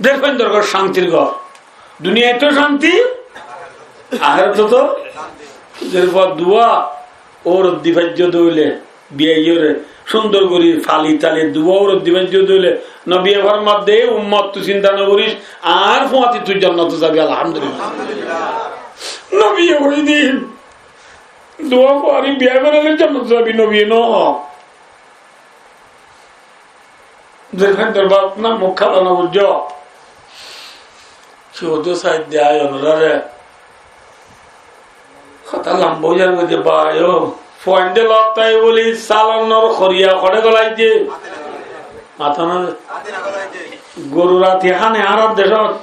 Zer faindor gor cántir gor. Duniyait to cánti, ahératot to. Zer fua dua, óurot di faijjo dóile, biyaiyore, cúndor gori, fali tali, dua óurot di faijjo dóile, nobiye formar de, ummot tui sinta no goris, añár fuañti tui jonnot zabi, alhamdulillah. Nobiye hoiye de, dua fuari biyai goraile jonnot zabi, nobiye no. Zer faindor baf na muk hála no buijjo. Ki hoto said de ai onorare. Hotá lamba ói zar goi de bái o. Fuainde lottai buli salonor horiya hore golai de. Mata na de. Goru rati hane añárar decot.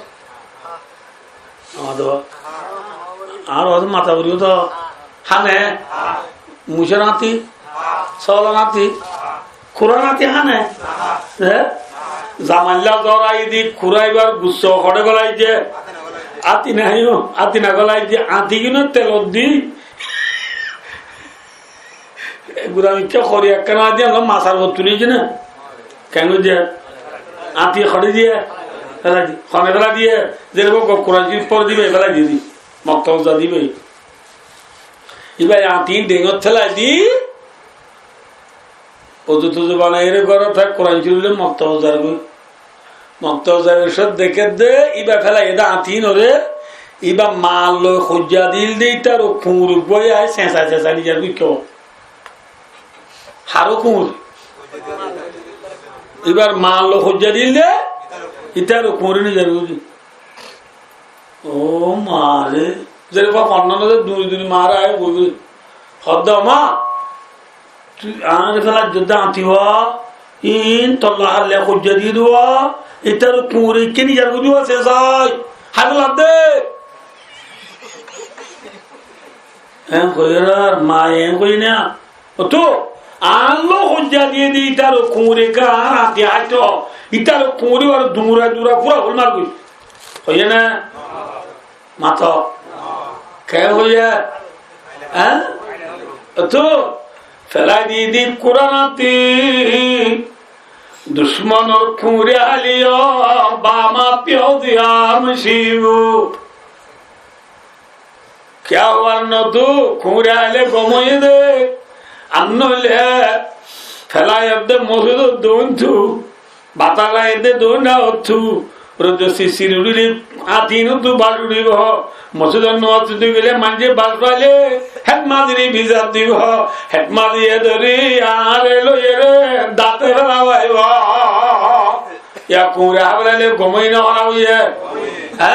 Añárar, añárar mata goriyo to hane, mucor ati, solor ati, kurar ati hane. E? Zamailla zor aiyé de, kuraibar gusso hore golai de. Ati nai o, ati na golai de, ati gino telot di. Gura mikká hori ekkán adi añára masar uore tuli di na. Keén goijje? Ati hore diye, felai di. Hone felai diye, zerbo go Kuran Corif fore diba, felai diye di. Moktob za diba. Íba añtí dheñgot félai di, uzu tuzu banaiyóre górot táke, Kuran Córif loi moktob zargói. Moktob zaiyóre sób deké de, íba félai de añtí ínoré, íba mal loi hoijja dil de, ítar kuñr uggúa aái sesai sesai nizar goi. Haró kuñr. Íbar mal loi hoijja dil de, ítar kuñr nizar goi. Ó ma re, zere fa fonna no de duri duri mara ai boi boi. Hodda ma, tui añáre félai de añtí wa, in tolla halle hoijja di duwa, ítar kuñr ikká nizar goi duwa sesai. Háibo lagde. En hoiyé ar ma en hoiyé na. Otu, añár loi hoijja diyé de ítar kuñr ikká añár añtí háito, ítar kuñr íbar dura dura fura hol mar goi. Hoiyé na? Mato. Ke hoiyé? Há? Otu, félai di di Kuran añtí, ducmonor kuñre háliyo, bama piyo diya musibo. Kiyá hoibar no tu, kuñre aile gom óiye de, ar noile félai de mosjidot dóin tu, batar aile dóin na ottu, roido sisir uçile añtí no tu bac uçibo, mosjidot no ottu gele maincé bac faile, hedmastri bizar dibo, hedmastri e dóri añáre loiyóre date félaibo. Yá kuñre háibo lagile gom óiye na hóraf óiye? Há?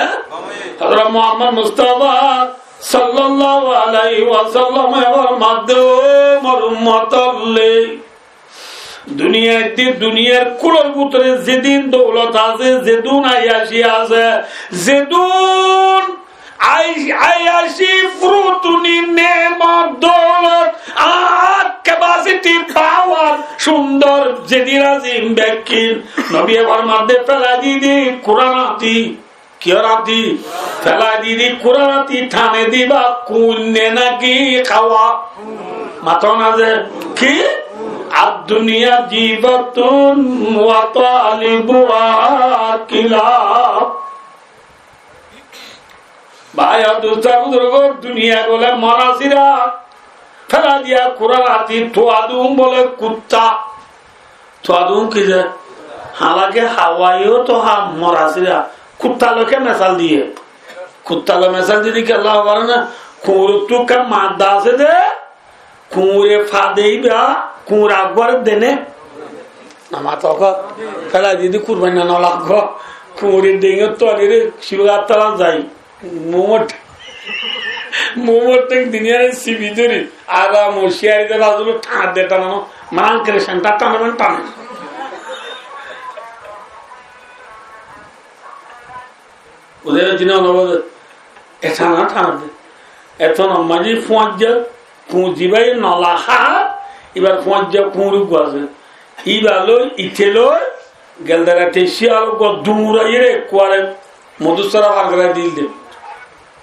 Hozrot Muhammod Mustafa sallallahu alaihi wasallam e formar de, ó mor ummotor loi, duniyait de duniyar kulor bútore zedún doulot asé, zedún ayaci asé, zedún Ai-, ayaci, furutuni, neemot, doulot, ar capacity, power, cúndor, zedin asé bekkín. Nobiye formar de félai di di Kuran añtí. Kiyór añtí? Félai di di Kuran añtí, tane diba kuinne náki háwa? Mato na ze ki? Ad-dunya jifatun wa talibuha kilab. Bái, dustó, buzurgó, duniyai bóle morasíra. Félai diya Kuran añtí, tuadún bóle kutta. Tuadún ki ze? Halake háwa yó to há morasíra. Kutta loi ki mesal diye? Kutta loi mesal diye ki Allah akbar na, kuñr ottu ka madda asé de, kuñre fade íba, kuñr aguare dene. Nama toka, félai di di kurbaina no laggo. Kuñre denge to anire, sibu gattala zai. Mumot, mumot teng duniyare sibi dori. Ara mo shiyari de lazulo tana de tana no. Maran kere senta tana man tana. Ude jina no bode. Etana tana de. Etana maji fuajja kuñr zibai nola há, ibar fuajja kuñr uggúa asé. Iba loi, ite loi, geldera te shiyal uggúa duraiyere kuare modu sara bar gorai dil de.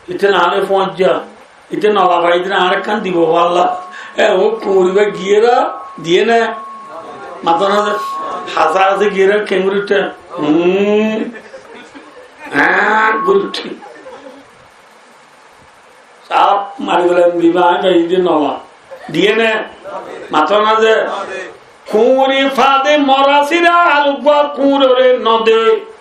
Ite nale fuajja, ite nola fai, ite nale kan dibo falla. E, ó kuñr iba giyera, diye ne. Mato na ze, hasa hasi giyera kenguri te. Hmm. Ah, guri te. Saf mari félai diba, añí fai de nola. Diye ne? Mato na ze. Kuñri fade morasíra, ar uggúa kuñrore no de.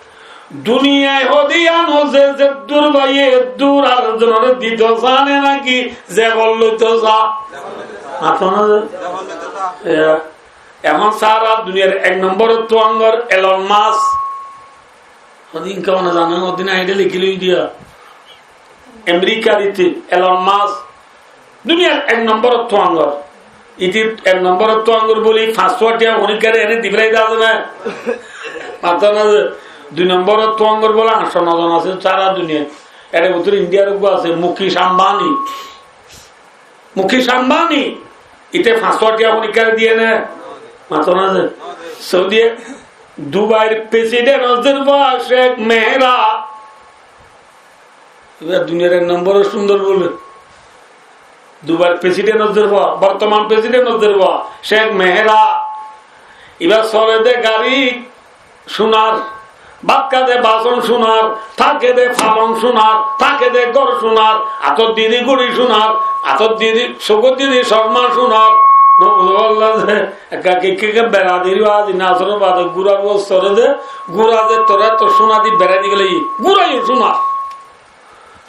Duniyai hode yián ze, ze dur faiye dur ar zonore dito zane náki, ze bol loito za. Mato na ze. Ehón sara duniyar ek nombor tuangor Elon Musk. Hodin ke mane zane, hodin añí de leki loi diya. Amerikar ite Elon Musk duniyar ek nombor tuangor. Ite ek nombor tuangor buli fañs cót tiya honikare ene di félai de asé na. Mato na ze, dui nombor tuangor buli añcto no zon asé sara duniyat. Ere bútore Indiyar uggúa asé Mukesh Ambani. Mukesh Ambani, ite fañs cót tiya honikare diye ne? Mato na ze. Saudi, Dubair president ozzer fua Sheikh Mehera. Iba duniyar ek nombor cúndor bole. Dubair president ozzer fua, bortoman president ozzer fua Sheikh Mehera. Iba sole de gari, sunar, bát há de bason sunar, táke de falong sunar, táke de gór sunar, átot di de guri sunar, Atót diyé de, sókot diyé de, cócma cúnar. No buzó fálla ze, ekka kekka bera deri bade, asór bade gura bosóre de, gura ze toré to cúna di bera di félaiye, gura yó cúnar.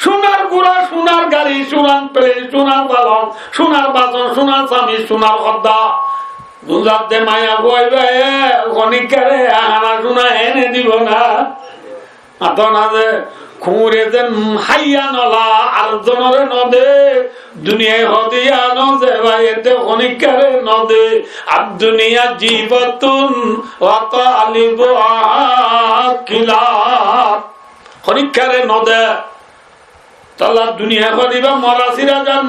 Cúnar gura, cúnar gari, cúnar pelen, cúnar falong, cúnar bason, cúnar sami, cúnar hodda. Guzar de maiya fua iba e, honikkare hana cúna ene dibo na. Mató na ze, kuñre ze háiya nola, ar zonore no de, duniyai hodiya no ze bái, ete honikkare no de, ad duniya jifatun wa talibuha kilab. Honikkare no de. Tolla duniyai hodiba mora sira zan,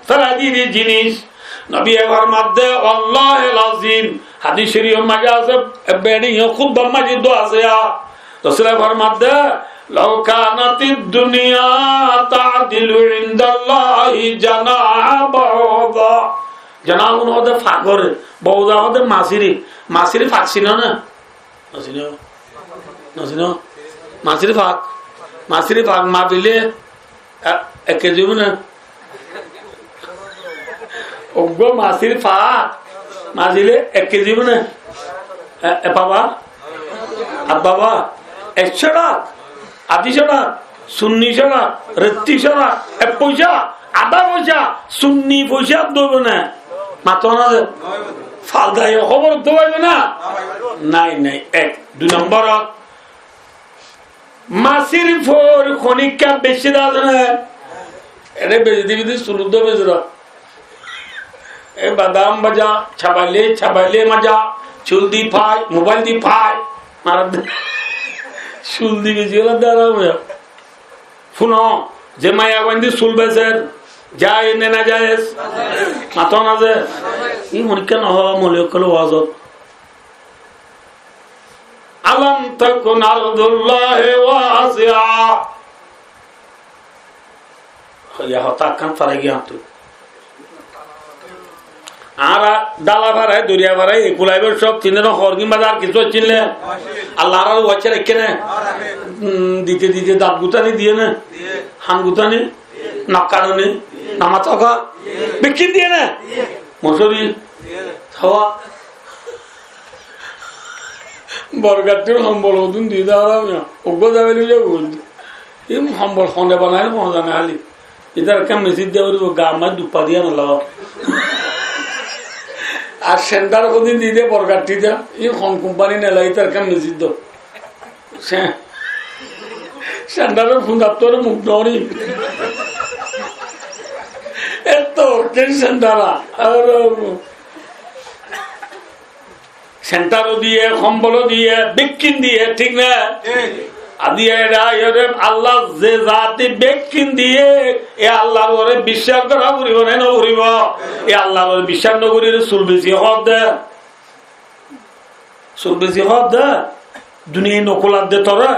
félai diri jinis. Nobiye formar de, wallahil azim, hadis córif or maze asé, e beçi yo khutbar maze dua asé ya. Rosule formar de, "Law kanatid dunya ta'dilu indallahi janaha ba'uda." Janaha hoó de fak ore, ba'uda hoó de masiri, masiri fak sino na? No sino? No sino? Masiri fak, masiri fak mapile, e, ek kezi óibo na? Uggwá masir fak mazile ek kezi óibo né? E, e baba? Ar baba? Ek córak, adí córak, sunni córak, retti córak, ek foisa, adá foisa, sunni foisa dóibo né? Mató na ze? Faldai hóbor dóibo na? Nai, nai. Ek. Dui nombor, masir for honikka beci dá zane. Ere beci dibi di sul uddó beci dá. E badam baja, cabaile, cabaile maja, cul di fai, mobail di fai. Mar de. Cul di beci óla dara hoya. Funo, ze maiyafuain di sul beser, jaiz ne najaiz? Mató na ze? I honikka no hoó, mole ókkole wazot. Alam takun ardullahi wasi'a. Hoiya hotá ekkán farai giyé añáttu. Añára dala farai, doriya farai, e kulaibar cók tin din hor gin bade ar kissú accíl né? Allah añárar uore raikké né? Um, dite dite dat gutani diyé né? Han gutani? Nok kaçoni? Namaz hoká? Bekkín diyé né? Mosori? Hawa? Borgattir hombol hodún di dara na. Uggwá zabe loi zaibo. Im hombol hone banai, hone zane hali. Itar ekkan mesid de uribo, ga mai duppa diya no lago. Ar sendar hodún di de borgattir de. I hon kumpani nela itar ekkan mesid do. Se-, sendar fundar tore muk dori. Etto ken sendara. Ar Sentaro diye, hombolo diye, bekkín diye, thík na? Thík. Adiya era, iyore Allah ze zati bekkín diye, e Allahr uore biccác gora foribo ne no foribo? E Allahr uore biccác no gorile sul beci hoó de. Sul beci hoó de. Duniyai no kular de tore.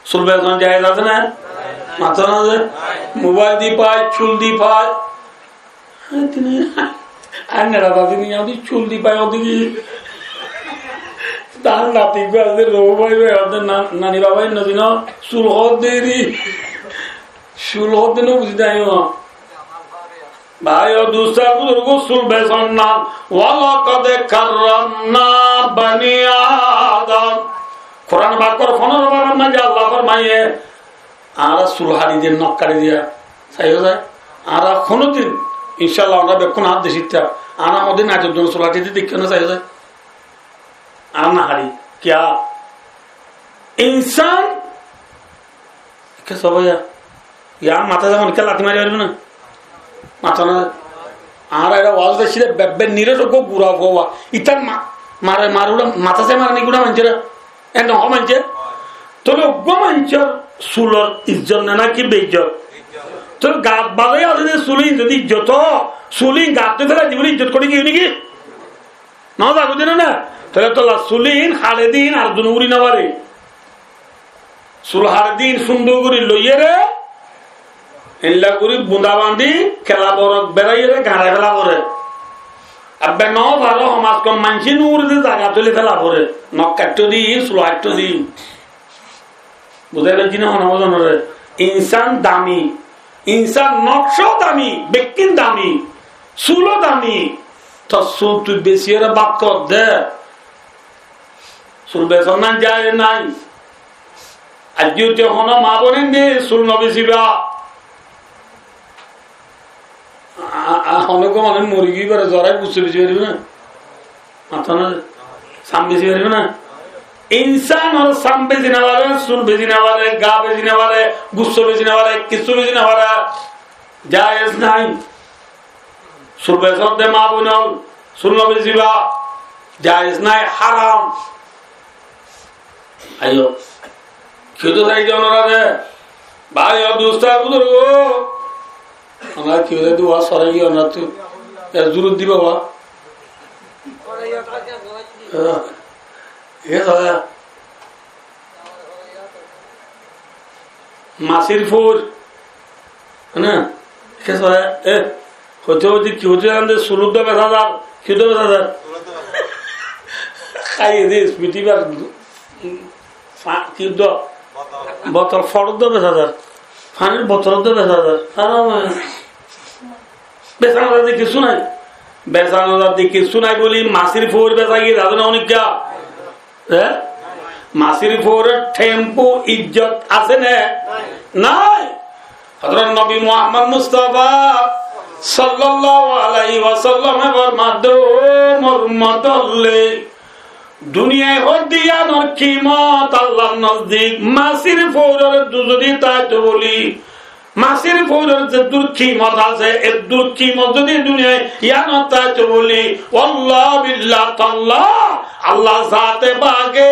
Sul beson jaiz asé né? Mató na ze? Mobail di fai, cul di fai. Ar nera badi ni, añí cul di fai, odi ki? Tar nati gua asé, ro bái bái, ode na-, nani baba, inno dino, sul hoó de ri. Sul hoó de no buzi dai o. Bái o dustó buzurgó, sul beson na. Wa laqad karramna bani Adam. Kuran Pakor fondoro parar maze Allah formaiye, añára sul haçi diye, nok kaçi diye, sai o sai. Añára honodin, inshallah, añára bekkún añár decítta, añára honodin aijjor din sul haçi diye dekí no sai o sai. Añára no haçi. Kiyá? Insan Ekká só báiya, yá matá zehón ekká lati mari faribó na? Matá na. Añára era waz de sire bebbe nire só gura fua. Itar ma-, mare, mare ura, matá se mare ni gura manjere. En no manjere. Tole uggwa manjor sulor izzot na naki beizzot? Tole gat bazai ase de sulin zodi izzot o, sulin gat to fela dibole izzot kori giye niki? No, zago dino na. Tole tola sulin hale din ar dun uri no fare. Sul har din sundor gori loiyere, illa gori bunda bandi, kela borok beraiyere, gañrai fela fore. Abbe no faro, homas kom manci nur di zaga tuli fela fore. Nok katto di, sul hatto di. Buzai loi jine hono bozonore. Insan dami. Insán nokcá dami, bekkín dami, sul ó dami, tor sul tui besi ore bát hoó de. Sul besón nái, jaiz nái. Aijjó te hono maa boin de sul no besiba. A, a, hono gom mori giyé, ibare zorai gusso besi faribo na? Mató na, sam besi faribo na? Insán ore sam besi no fare, sul besi no fare, gaa besi no fare, gusso besi no fare, kissú besi no fare. Jaiz nái. Sul besón de maa boin ol, sul no besiba. Jaiz nái, háram. Aiyó. Kiyó de sai de onora de. Bái, o dustó, buzurgó. Onora kiyó de duwa sórai giyé onora tu. E zurut diba wa. E, e, e. Masir foóir. Né? Kiyó de, e, hoite hoite ki hoite zane de, sul uddá besa zar, ki uddá besa zar? Háiye de, spiti bar, fa-, ki uddá? Botol foór uddá besa zar. Fanir botol uddá besa zar. Ar, e, besa no zar de kissú nái. Besa no zar de kissú nái buli masir foóir besa giyé, zade na onikka? E? Masir foóir or thempu ijjot asé né? Nái. Hozrot Nobi Muhammod Mustafa sallallahu alaihi wasallame formadde, ó mor ummotolle, duniyai hoddé yián or kimot Allar nozdik masir foóir or eddur zodi táito buli, masir foóir or zeddur kimot asé, eddur kimot zodi duniyai yián or táito buli, wallah billah tallah, Allah zate pake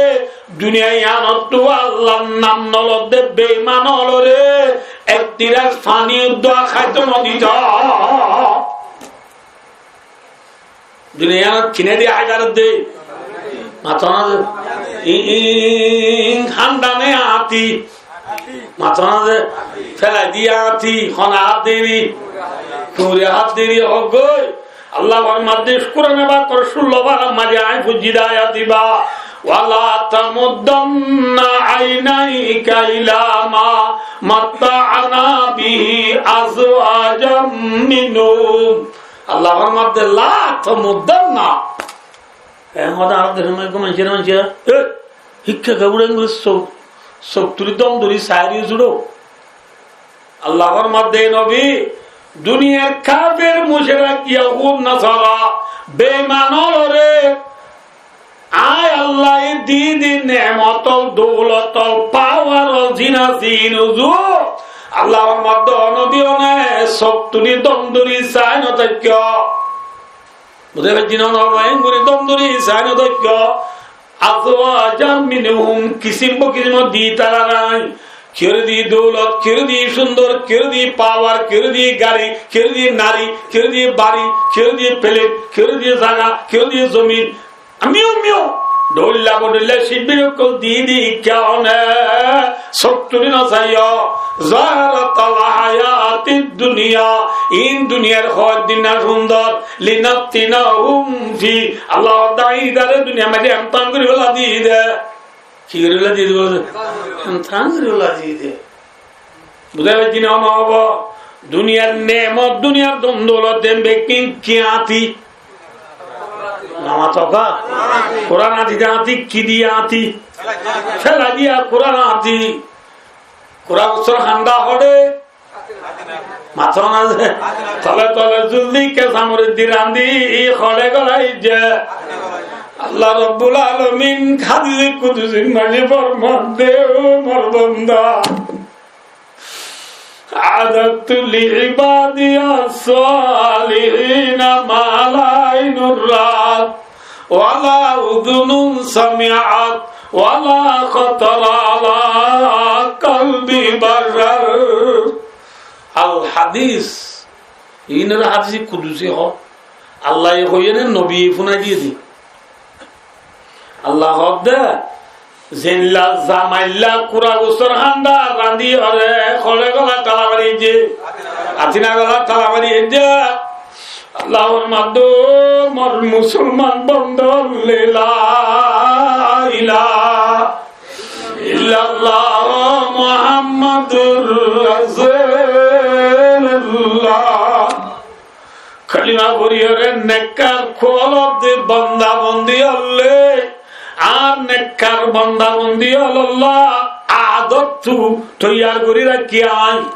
duniyai yián ottu Allar nam no lodde beiman ólore ek gilas faní uddá háito no dito. Duniyai yián ot kiné di hái fare de. Mató na ze. I, i, i, hánda ne añti. Mató na ze. Félai di añti. Hone hát deri. Kuñre hát deri hoggói. Allah formadde, Kurane Pak or cullo farar maze añí foijjí de ayat iba. ولا تمدن عينيك إلى ما متعنا به أزواجا منهم. Allah formadde, لا تمدن. E, hotá añára dehór maze manúcor, manúcor, e, hikka gabur engori sók, sók tuli dom dóri sairi zuro. Allah formadde, Nobi, duniyar kafer, mucrik, yahud, nasara, beiman ólore, añí Allaye di di nemot ól, doulot ól, pawar ól, zina zin uzu. Allah formadde, ó Nobi, one sók tuli dom dóri sai no táikko. Buzí faijjó né? Ó Nobi, engori dom dóri sai no táikko. Azwajan minhum, kisim bo kisim di tarare. Kiyóre di doulot, kiyóre di cúndor, kiyóre di pawar, kiyóre di gari, kiyóre di nari, kiyóre di bari, kiyóre di pelet, kiyóre di zaga, kiyóre di zomin. Miyo, miyo. Dhoilla bodhoilla cibir ókkol di di kiyá one sók tuli no saiyo. Zaharatal hayatid dunya. In duniyar hoddinna cúndor. Linaftinahum fi. Allah hoó de añí tarare duniyar maze emtán goríbolla di de. Ki goríbolla di de? Emtán goríbolla di de. Buzí faijjó né? Ó nobi, duniyar nemot, duniyar dom doulot de bekkín ki añti? No mato ká? Kuran añti de añti, ki di añti? Félai diya Kuran añti. Kuran usor hánda hoçé. Mató na ze, tole tole zuldi kesamor di randi, i hoçé gorai ze. Allah Rabbul Alamin hadise kudusi maze formadde, ó mor banda, أعددت لعبادي الصالحين ما لا عين رأت ولا أذن سمعت ولا خطر على قلب بشر. Al hadis. Iín ore hadis kudusi hoó. Allaye hoiyé né, nobiye fúnai diyé dé. Allah hoó de, zeilla zamailla kura gustor hánda randi ore, hoçé gola tala mari ze, atina gola tala mari ze. Allah formadde, mor musolman bondo, la ilaha illallah Muhammadur Rasul. Goríyore nekkar kuwalot di bonda bondi ólle, ar nekkar bonda bondi ólolla adottu toiyar gorí rakí añí.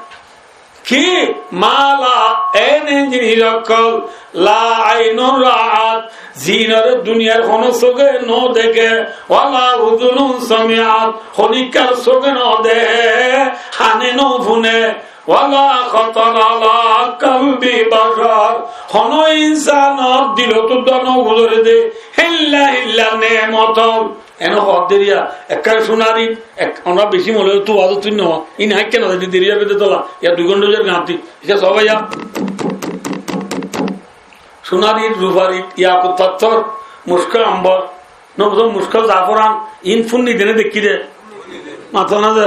Ki? Mala, en en jinis ókkol, la ainun ra'at, zinore duniyar hono sóge no deké, wala uzunun sami'at, honikkar sóge no deké, hane no fune, wala khatara ala kalbi bashar, hono insanor dilot uddá no guzoré dé, hélla hélla neemot ókkol. Ene hoódde eriya, ekkáre cúnar iín, ek, onorá bicí mole, tuwazó tui no, iín hañkké no, deri deri yar bide tola, ya dui gónta yar gañti, iká sóbai ya. Cúnar iín, rufar iín, yakut fattór, mucká ambor, no buzó, mucká zaforan, iín funni dene dekí de. Mató na de,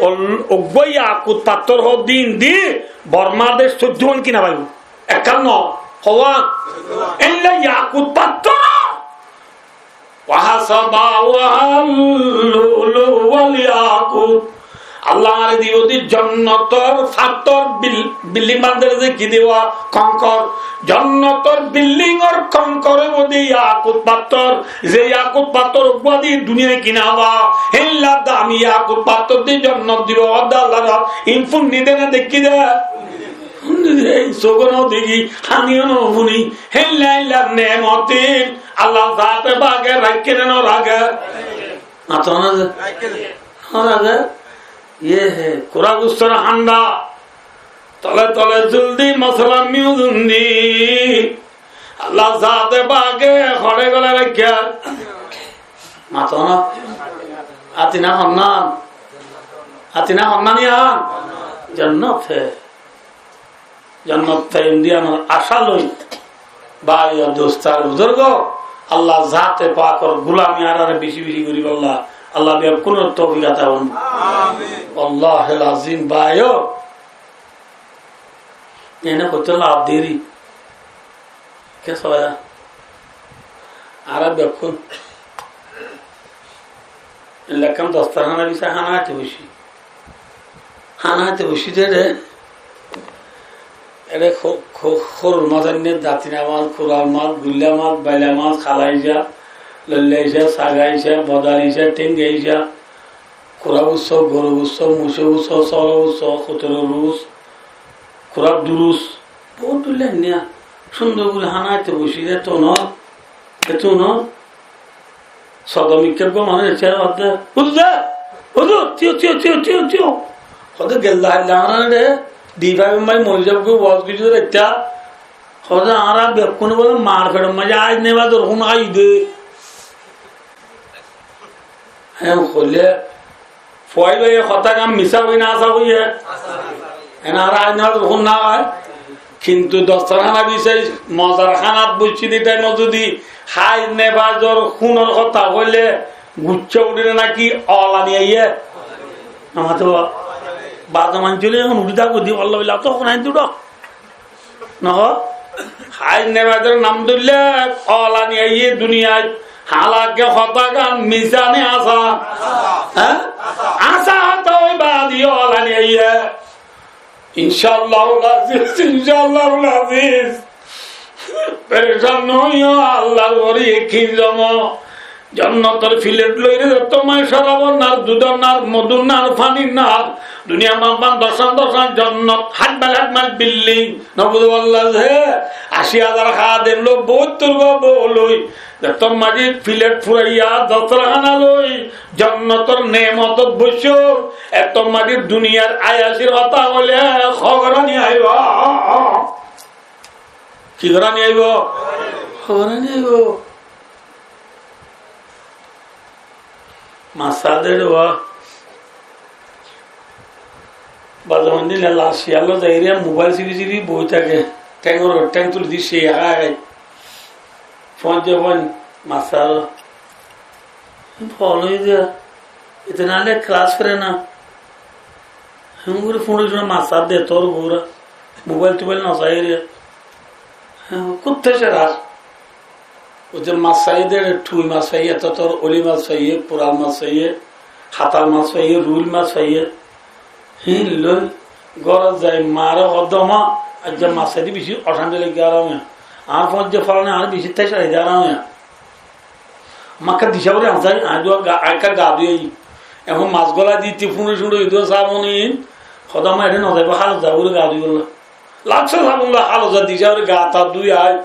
ol-, uggwá yakut fattór hoódde iín di, Borma dec soiddó wán kina faibo. Ekkán no, howán, éilla yakut fattór. Wa hasaba wa lu'lu wal yakut. Allah añáre dibo de jonnotor fattór bil-, bilding bandere de ki dibo konkor. Jonnotor bildingor konkor óibo de yakut fattór. Ze yakut fattór uggwá di duniyai kina ba. Héilla dami yakut fattór di jonnot dibo. Adda Allah ra in funni dene dekí de. Sóge no dekí, haniyo no funi, héilla héilla neemot iín Allah zate pake raikké ne no raké? Mató na ze? No raké. Ye he, kura gustor handa, tole tole zul di, mosala miyuzum di, Allah zate pake hore gole raikké. Mató na? Ati na honnan? Ati na honnan iyan? Jonnot he. Jonnot faiyum de añár acá loi, bái ar dust ar buzurgo, Allah zate pakor gulami añárare beci beci goríbolla Allah beggúnore toufik ata formouk. Amin. Wallahil azim bái o, ene hoito laf deri. Ke soya? Añára beggún Lekkan dostarhana bisai hána háite boicí. Hána háite boicí de re, ere hó-, hó-, hórur mas ainné, datina mas, kural mas, guilla mas, baila mas, kala ica, loilla ica, saga ica, bodal ica, thénga ica, kura busso, goru busso, mucó busso, solo busso, hotoro rus, kura durus, bout duilla ainné. Cúndor gori hána háite boicí de, etó no, etó no. Sodom ikká gom añáre ecce hoódde, "Huzur, huzur, tíyo, tíyo, tíyo, tíyo, tíyo." Hoódde, "Gella hailla añáre de, di faibo mai mori zaibo goi, waz goijjó de etta." Hoódde, "Añára bekkúne bóle mar feçor maze aij nebazor hún háiyi de." Hé, hoilé, fuaibá e hotá gán misá hoiye né asá hoiye? Ene añára aij nebazor hún no hái. Kintu dostarhana bisai mozar hánat boiccé de thaimot zodi aij nebazor húnor hotá hoilé guccá uçé né náki olani aiyé? Amar to ba-, bazo maincóre ehón uçí táke de, "Allah billah, to hon ain duço." Nohó? Aij nebazor nam dóille olani aiyé duniyait. Halake hotá gán misá né asá? Hé? Asá hotá ói baade olani aiyé. Incállahul aziz, incállahul aziz. Perecán no óiyo, Allar uore yakin zomo. Jonnotor filet loire zetto maze corabor nar, dudor nar, modur nar, fanir nar. Duniyar maze doccán doccán jonnot, háit mail háit mail bilding. No buzó Allah ze, aci házar hadem loi, bohuttor gom bou loi, zetto maze filet furaiya, dostarhana loi, jonnotor nemotot boiccó, etto maze duniyar ayacir hotá hoilé, hó gorani aibo. Ki gorani aibo? Hó gorani aibo? Mas sá de re ba. Bazo mandi ne las ciyar loi zaiyóre mobail sibi sibi boi táke. Théngor uore théng tuli di ciya hái hái. Fóñijje fóin mas sá. Fol óiye de. Ite nale kelas fore na. Héngori fúñçi fúñçi mas sá de tor bura. Mobail tobail no saiyóre. Hé, kutte sera. Oi de mas faiyé de, tui mas faiyé, ettór oli mas faiyé, kural mas faiyé, hátal mas faiyé, ruil mas faiyé. Híin loi górot zai maáre hoó de, "Ma, aijja mas fai de beci ocanti laiggé ar." Añár foóñijja foran, añár bicí tecára de aram óiya. Añí ekká dicá gorí añsái, añí duwa ga-, añí ekká gaa dúi aiyí. Ehón mas gola di, ti fúñço-cúñço iduwa sabon in, hodá añár eçé no zaibó, hálot zaibó gorí gaa dúibolla. Laksó sabon loi hálot za dicá gorí gaa ta dúi aái.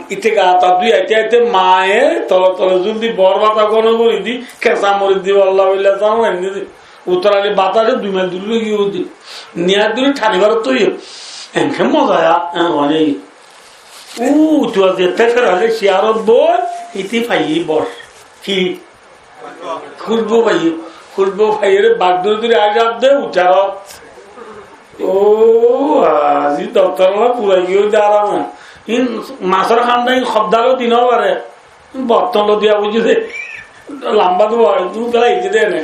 Íte gaa ta dúi aite aite maye tole tole zul di bor bata gono gorí di, kesa moris di, bolla bolla sabon aini di. Uttor ali batase dui mail duri loi giyé de. Niyat duri thani barat óiye. Enke moza ya, en hone. Ó, utu aze tecára le ciyarot boi, íte faiye bor. Ki? Kúcbu faiye. Kúcbu faiye re bak duri duri aisar de utarot. Ó, azi doftor ola furai giyé de aram. In masor handa in hobdalo di no fare. Botton lo diya buzi de. Lamba duwa, dui tala ize de ene.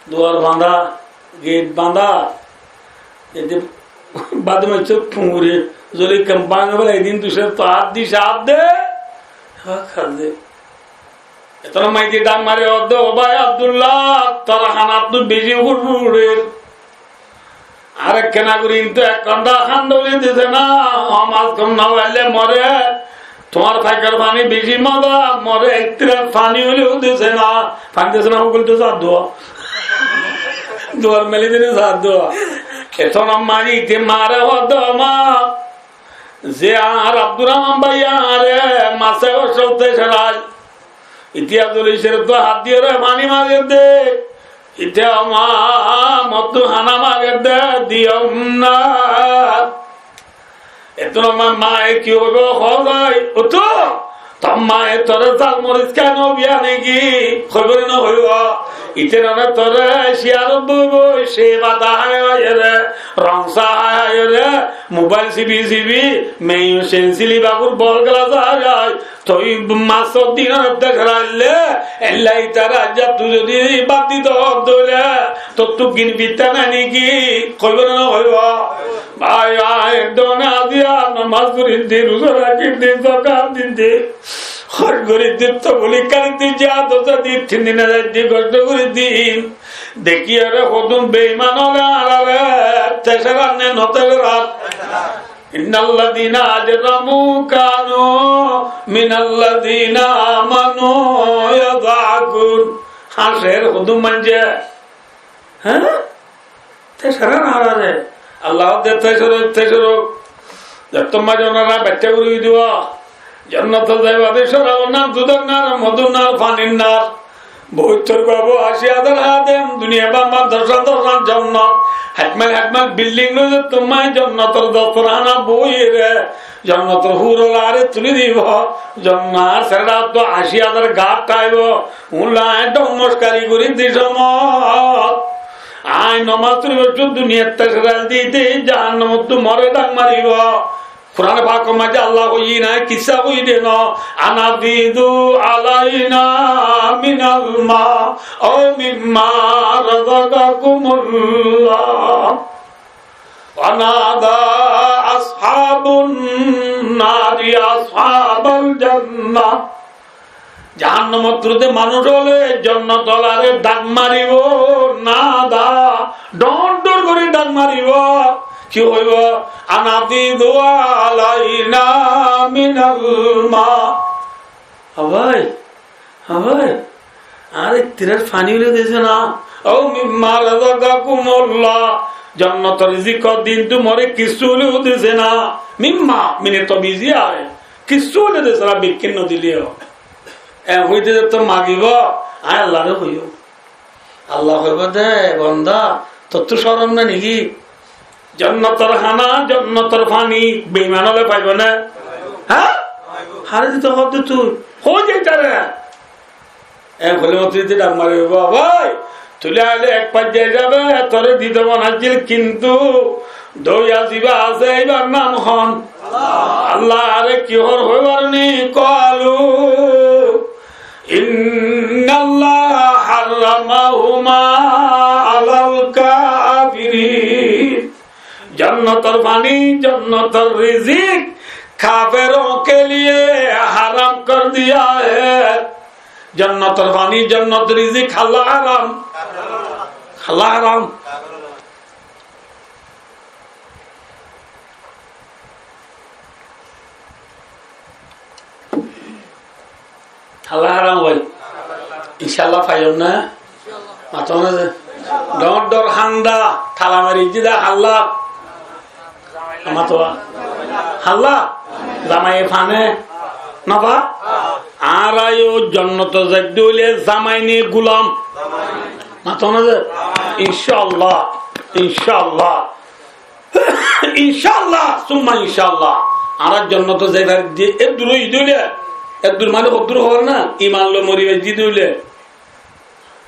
Duar bandá, gate bandá. Ede bade maze fungure, zoli kam bang bela edin dusar to hat di sat de. Ha, khat de. Eton maze dhak mare hoó de, "Ó bái Abdullah, tor hanat to beci hurhur uçer." Añáre kena gorí, kintu ek gonta handa uli dise na, hom az hom no faille more, tuáñr faikar faní beci moza, more ek tirar faní uliyo dise na, faní dise na, hogol to sar duwa. Duar meli dine sar duwa. Eton maze íte mare hoó de, "Ó ma, ze añár Abdur Rahman bái añáre mase ó sótte serai." Ite zoli sere to hat diyore faní mager de. Ite ó ma, mottu hana mager de, diyom na. Etun ó ma, maye ki hoibo, hoó bái, ó to, tor maye tore zal moris kene biya niki? Hoibo ne no hoibo? Ite nane tore ciyarot boi boi, ce bata hái hái re, rong sá hái hái re, mobile sibi sibi, meyun sen sili bagur bol gelas hái hái, Toi masor din ot dek raille, ella itar ajjat tu zodi bad dito hoó de óile, tottú gin fitta nai niki? Hoibo na no hoibo? Bái, añí ek done aziya nomas foriddi, ruza rakiddi, zakat diddi, hoj goriddi, toblig goriddi, jihad ot zaiddi, tin din zaiddi, gosto goriddi. Dekiyore hodún beiman ókkole añárare teceran ne no teceran? إن الذين أجرموا كانوا من الذين آمنوا يضحكون. Háñcer hodún maince. Há? Teceran añárare. Allah de tecero, tecero. Zettót maze onora baitta gori dibo. Jonnot zaiba de corabor nam dudor nar, modhur nar, fanir nar. Bohuttor babo aci hazar hadem, duniyai bamban doc hazar doc hazar jonnot. Hek mail hek mail bilding loi zettót maze jonnotor dostorhana boiyore, jonnotor hur olare tuli dibo. Jonnot ar sere to aci hazar gard táibo. Ulla añí dhong moskari gori di somot, añí nomas foribo, duniyat teceral di di, jahannamot tu more dhak maribo. Kuran pak or maze Allah hoiye na, kissa hoiye de no, أن أفيضوا علينا من الماء أو مما رزقكم الله. ونادى أصحاب النار أصحاب الجنة. Jahannamot tu de manúc ókkole jonnot olare dhak maribo, nada, dhor dhor gori dhak maribo. Ki hoibo? أن أفيضوا علينا من الماء. Ó bái, ó bái, añáre ek tirar faní uliyo dise na. أو مما رزقكم الله. Jonnotor rizik dito more kissú uliyo dise na. Mimma, mine tobiziyya. Kissú uliyo dise na, bekkún no dileyo. E hoite zettót magibo, añí Allare hoiyum. Allah hoibo de, banda, tottú corom nai niki? Jonnotor hána, jonnotor faní, beiman ókkole faibo né? Há? Hare dito hoó de tui. Hoi de tare. E hoile mottor ite dhak mari hoibo, bái, tui aile ek faijja isabe tore dito mone accíl, kintu dóiya ziba asé, ibar nam hon? Allah. Allare ki hor hoi faron ni? قالوا إن الله حرمهما على الكافرين. Jonnotor faní, jonnotor rizik kaferon ke liye haram kor diya hai. Jonnotor faní, jonnotor rizik hálla haram. Hálla haram. Halla háram ói. Incálla faiyum né? Mato né ze? Dhoóñr dhoóñr hánda, tala mari diyé dé halla. Mato. Halla? Zamaiye fa né? Nofa? Añára yó jonnoto zaidde óile zamai né gulam? Mato né ze? Incálla, incálla. Incálla, summa incálla. Añára jonnoto zai fari dé, eddur óiye dé óile, eddur mani hoddúr hoór na, iman loi mori fari dé óile.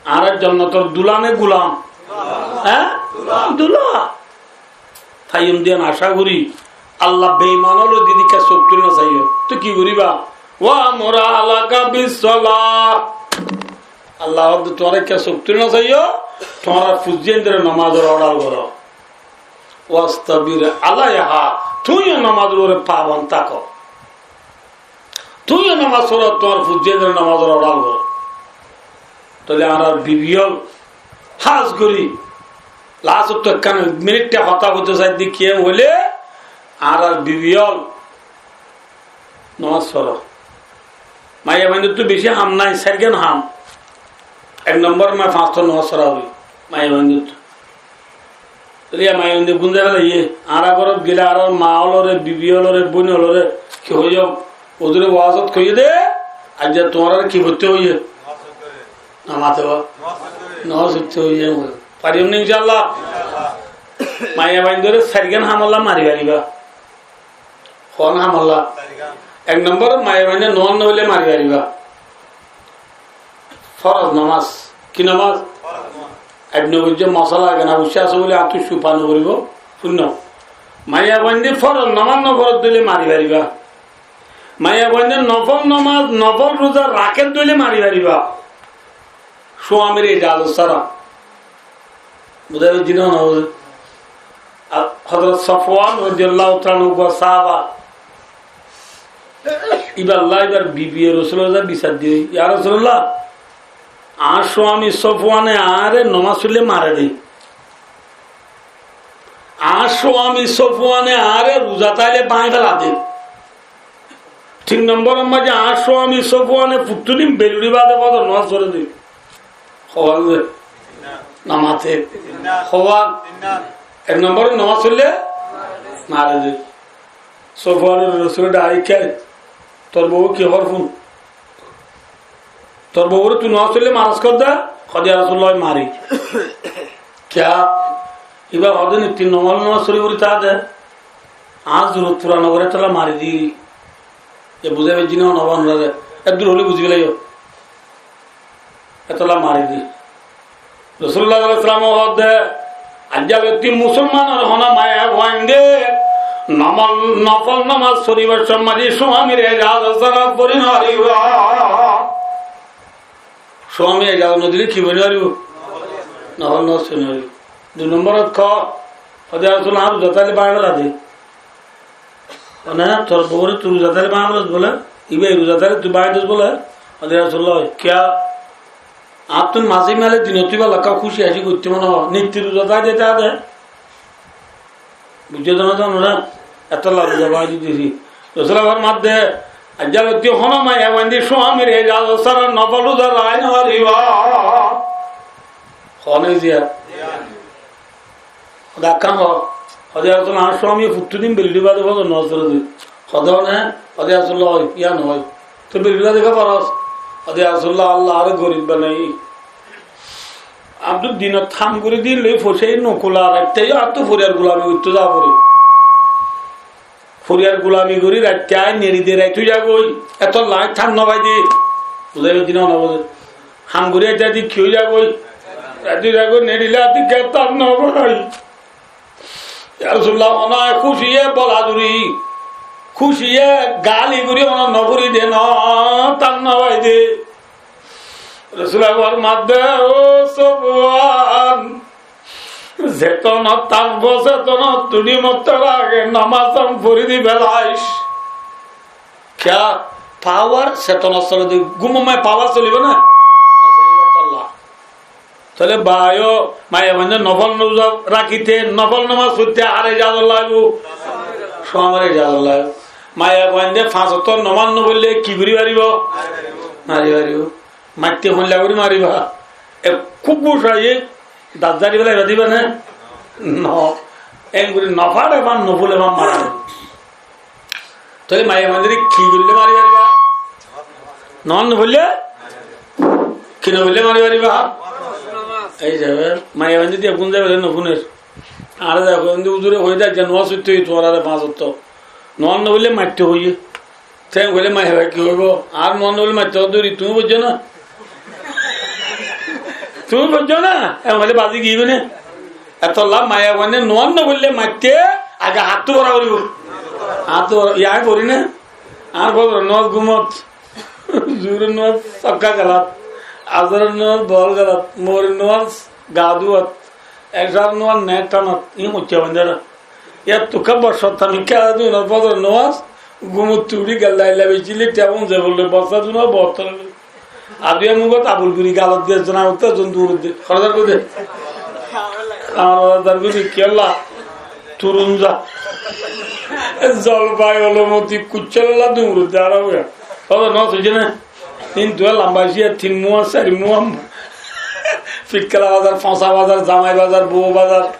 Añára jonnotor dula né gulam? Há? Dula. Faiyum dé yián acá gorí. Allah beiman ókkol didi kiyá suk tuli no saiyó. Tui ki goríba? Wa amur ahlaka bis-salah. Allah hoódde tuáñra kiyá suk tuli no saiyó, tuáñra fuain dóre nomazor order goró. Wastabir alaiha, tuñí yó nomazor uore pabon táko. Tuñí yó nomaz foró, tuáñr fuain dóre nomazor order goró. Tóile añárar bibi ókkol hás gorí, last ottu ekkán minit hotá hoitó saidde ki hoilé, añárar bibi ókkol nomaz foró. Maiyafuain dóttu beci ham nái, sairgán ham. Ek nombor, maiyafuain dóttu nomaz forá óiye, maiyafuain dóttu. Tóile yá maiyafuain dóttu gúm zai félaiye. Añára górot gelé añárar ma ókkolore, bibi ókkolore, bóin ókkolore ki hoiyum? Ózure wazot hoiyé dé, aijja tuáñrare ki foitté hoiyé? Nomaz foró. Nomaz foitté hoiyé. Fariyum né incálla? Maiyafuain dóre sairgán hamolla mari faribá. Hoón hamolla? Ek nombor, maiyafuain dóre nomaz no foille mari faribá. Foroz nomaz. Ki nomaz? Añí no buijjum, mosala kena buijjá asé bóli añáttu cúfa no foribó. Fúinno. Maiyafuain dóre foroz nomaz no foródde óile mari faribá. Maiyafuain dóre nofol nomaz, nofol ruza rakédde óile mari faribá. Cúamir ijazot sára. Buzá faijjó né no buzá? Ar Hozrot Sofwan rodiyallahu taala anhu uggwá sáhaba. Ibálla ibár bibiye Rosululláre bisar diyé, "Ya Rosulullah, añár cúami Sofwane añáre nomaz foille mare dé. Añár cúami Sofwane añáre ruza táile báñgi féla dé." Tin nombor or maze añár cúami Sofwane futtú din beluçi bade fozor nomaz fore dé. Howal dé. Namate. Howal. Ek nombor or nomaz foille mare dé. Sofwan e Rosule dhaik kiyá, tor bou ki hor fun? Tor boure tui nomaz foille maras kor dé? Hoó de, "Ya Rosulullah, mari." Kiyá? Ibá hoó de, "Nittin nomaz, nomaz fori fori táke de, añár zurut fura no goré, etolla mari di." E buzá faijjó né no buzá? Eddur óile buzi félaiyo. Etolla mari di. Rosulullah sallallahu alaihi wasallam hoó de, "Aijja lotti musolmanor hono maiyafuain dé nomaz, nofol nomaz foribar somot cúamir ijazot sára fori no faribó." Cúami ijazot no dile ki fori no faribó? Nofol nomaz fori no faribó. Dui nombor ot hoó, "Hoó de, "Ya Rosulullah, añár ruza táile báñgi féla dé." Mane, tor boure tui ruza táile báñgi félos bóle, ibá ruza táile tui báñgi dos bóle, hoó de, "Ya Rosulullah, kiyá? Añáttu maze maze dinot ibá lakka kúci hasi goittó mone hoó, nitti ruza táke de, táke de." Buijjó de no zano na? Etolla ruza báñgi diyé. Rosule formar de, "Aijja lotti hono maiyafuain dé cúamir ijazot sára nofol ruza raái no faribó." Hoó né ziya? Hoó de, "Ekkán hoó." Hoó de, "Ya Rosulullah, añár cúami futtú din beluçi bade fozor nomaz fore dé." Hoó de, "Hoó né?" Hoó de, "Ya Rosulullah, oi, yián oi. Toi beluçi bade kiyá foros?" Hoó de, "Ya Rosulullah, Allah añáre gorib banaiye. Añáttu dinot ham gorí din loi foisá no kula, raitta yó añáttu foriyar gulami goittó za fore. Foriyar gulami gorí raitta añí neçi de rait ói zagói, etolla añí tan no fai de." Buzá faijjó né no buzá? Ham gorí aitté aitté ki ói zagói? Rait ói zagói, neçile aitté ki tan no fai. "Ya Rosulullah, hono kúciye bola duri, kúciye gali gorí hono no fori de no, tan no fai de." Rosule formar de, "Ó Sofwan, zetonot tákbo, zetonot tui mottú age nomaz fori di félais." Kiyá? Pawar, seton asóle de, gúmor maze pawar solibo né? No solibo, tolla. Tóile bái ó, maiyafuain dé nofol ruza rakíte, nofol nomaz foitté añáre ijazot laibo? Cúamir ijazot laibo. Maiyafuain dé fañs wokto nomaz no foille ki gorí faribo? Mari faribó. Maitte hoilla gorí maribá. Ekku gucáiye dat zari félaiba diba né? No. Engorí no fare fán, no fule fán mara. Tóile maiyafuaindóre ki goille mari faribá? Nomás no foille? Ki no foille mari faribá? Ei hísabe maiyafuaindóre diya gún zai bole no funer. Añáre zai hoiyé de, huzure hoiyé de, aijja nomás foitto hoiyé tuáñrare fañs ottó. Nomás no foille maitte hoiyé. Te hoile maiyafuaye ki hoibo? Ar nomás no foille maitte hoiyé de, tuñí foijjó na? Tuñí foijjó na? E hoile bazi giyói né? Etolla maiyafuaine nomás no foille maitte age háttú bora foribó. Háttú bora, iyan añí fori né? Añár fozoror nomás gúmot, zuhuror nomás sokka gelat, asóror nomás bol gelat, mogoribor nomás ga dúat, ecár nomás net tanat, iín mucca bandera. Yar tukka boccót ami kiyá dui nomás fozoror nomás, gúmot uçí gella illa beci le tebon ze bolle bossa duna bottol. Aduya mugot abul guri galot diye zona utte zon dur de. Horzar gode. Añár horzar gode kiyólla? Turun za. Zolfai, olomoti, kuccálla dur de ara uya. Fozor nomás foijjé né? Tin duwa lamba ciya, tin muwa, sari muwa. Fitkala bazar, Fóñsa bazar, Zamai bazar, Bou bazar.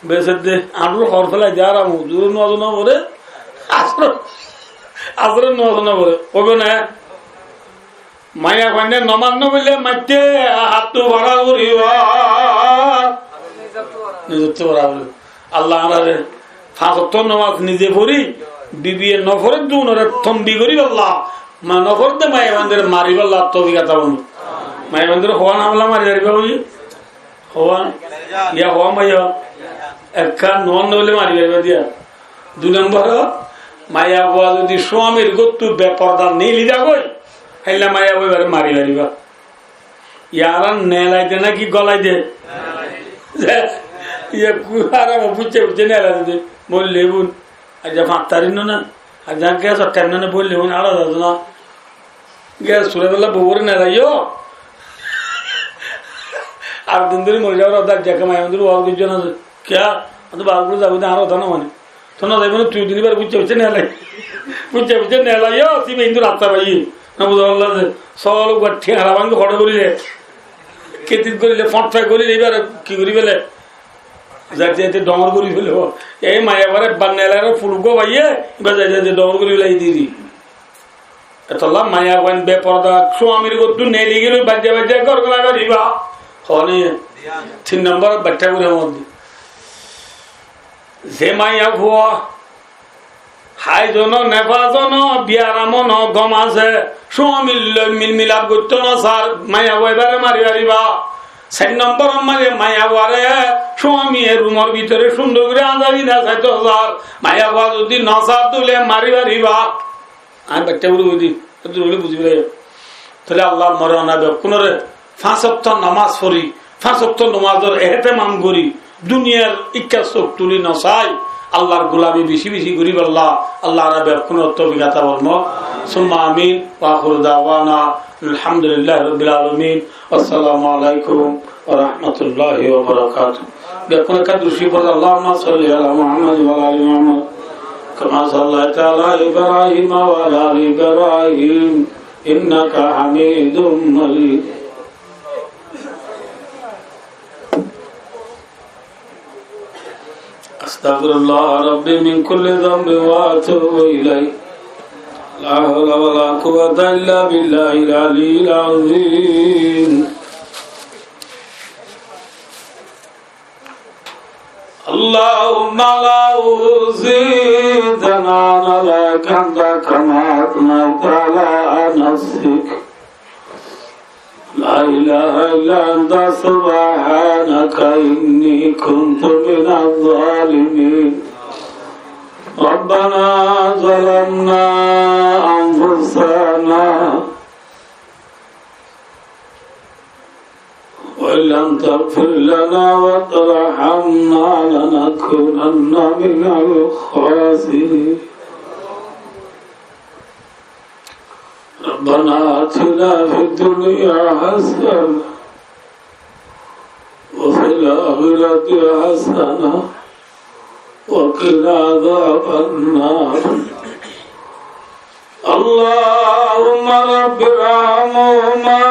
Besedde, añçur hoor félai de, aram, zuhuror nomás no fore, asóror, asóror nomás no fore. Óibo né? Maiyafuaine nomás no foille maitte háttú bora foribó. Nizottú bora foribó. Allah añárare fañs ottó nomás nize fori, bibiye no fore de unore tombi goríballa, ma no fore de maiyafuaindóre mariballa toufik ata formo. Maiyafuaindóre hoón hamla mari faribá hoiye. Howa, ya howa maiya, ekkán nomás no foille mari faribá diya. Dui nombor, maiyafua zodi suamir góttu beporda neeli zagói, héilla maiyafua ibáre mari faribá. Yara neelai de náki golai de? Iye ku aram fuicce fuicce neelai de. Bolle bun, aijja fañs tarik no na? Aijja ges or thaim no na? Bolle bun, añára zazó na. Ges sure bela bou ore neelaiyo. Ar din dóri mori zabar, ar dajja kemai, ar din dóri waz goijjo na ze. Kiya? Ar to bar gori zaibo de, ar hotá no mane. To no zaibo na, tui din ibare fuicce fuicce neelai. Fuicce fuicce neelaiyo, sibe hindu rasta faiye. Na buza falla ze. Sol uggwá thiañra bangi hoçe gorile. Ketit gorile, foñt fai gorile, ibare ki gori fele? Zaite zaite dongor gori fele. Ei maiyafua re ebbar neelai re ful uggwá faiye, ibare zaite zaite dongor gori fele, ei diri. Etolla maiyafuain beporda suamir góttu neeli gele baijja baijja gór golai faribá. Hoó né? Tin nombor baiththá gori amar de. Ze maiyafua haiz no, nefas no, biyaram no, gom asé, suamir loi mil milap goitto no sar, maiyafua ibáre mari faribá. Sair nombor maze maiyafuare suamiye rumor bútore cúndor gori añzabi no saito sar, maiyafua zodi no sar, tóile mari faribá. Añí baiththá gori hoói de, eddúr hoilé buzí félaiyo. Tóile Allah more onar bekkúnore fañs ottó nomás fori, fañs ottó nomásor ehtemam gori, duniyar ikká suk tuli no sai, Allahr gulami beci beci gori félaibolla Allah añára bekkúnore toufik ata formok. Summa amin. Wa akhiru da'wana alhamdulillahi rabbil alamin. Assalamu alaikum wa rahmatullahi wa barakatuh. Bekkúne ekka durud corif fori, Allahumma salli ala Muhammad wa ala ali Muhammad, kama sallaita ala Ibrahim wa ala ali Ibrahim, innaka hamidum majid. أستغفر الله ربي من كل ذنب وأتوب إليه. لا حول ولا قوة إلا بالله العلي العظيم. اللهم لا أحصي ثناء عليك أنت كما أثنيت على نفسك. لا إله إلا أنت سبحانك إني كنت من الظالمين. ربنا ظلمنا أنفسنا وإن لم تغفر لنا وترحمنا لنكونن من الخاسرين. ربنا آتنا في الدنيا حسنة وفي الآخرة حسنة وقنا عذاب النار. اللهم رب رب ارحمهما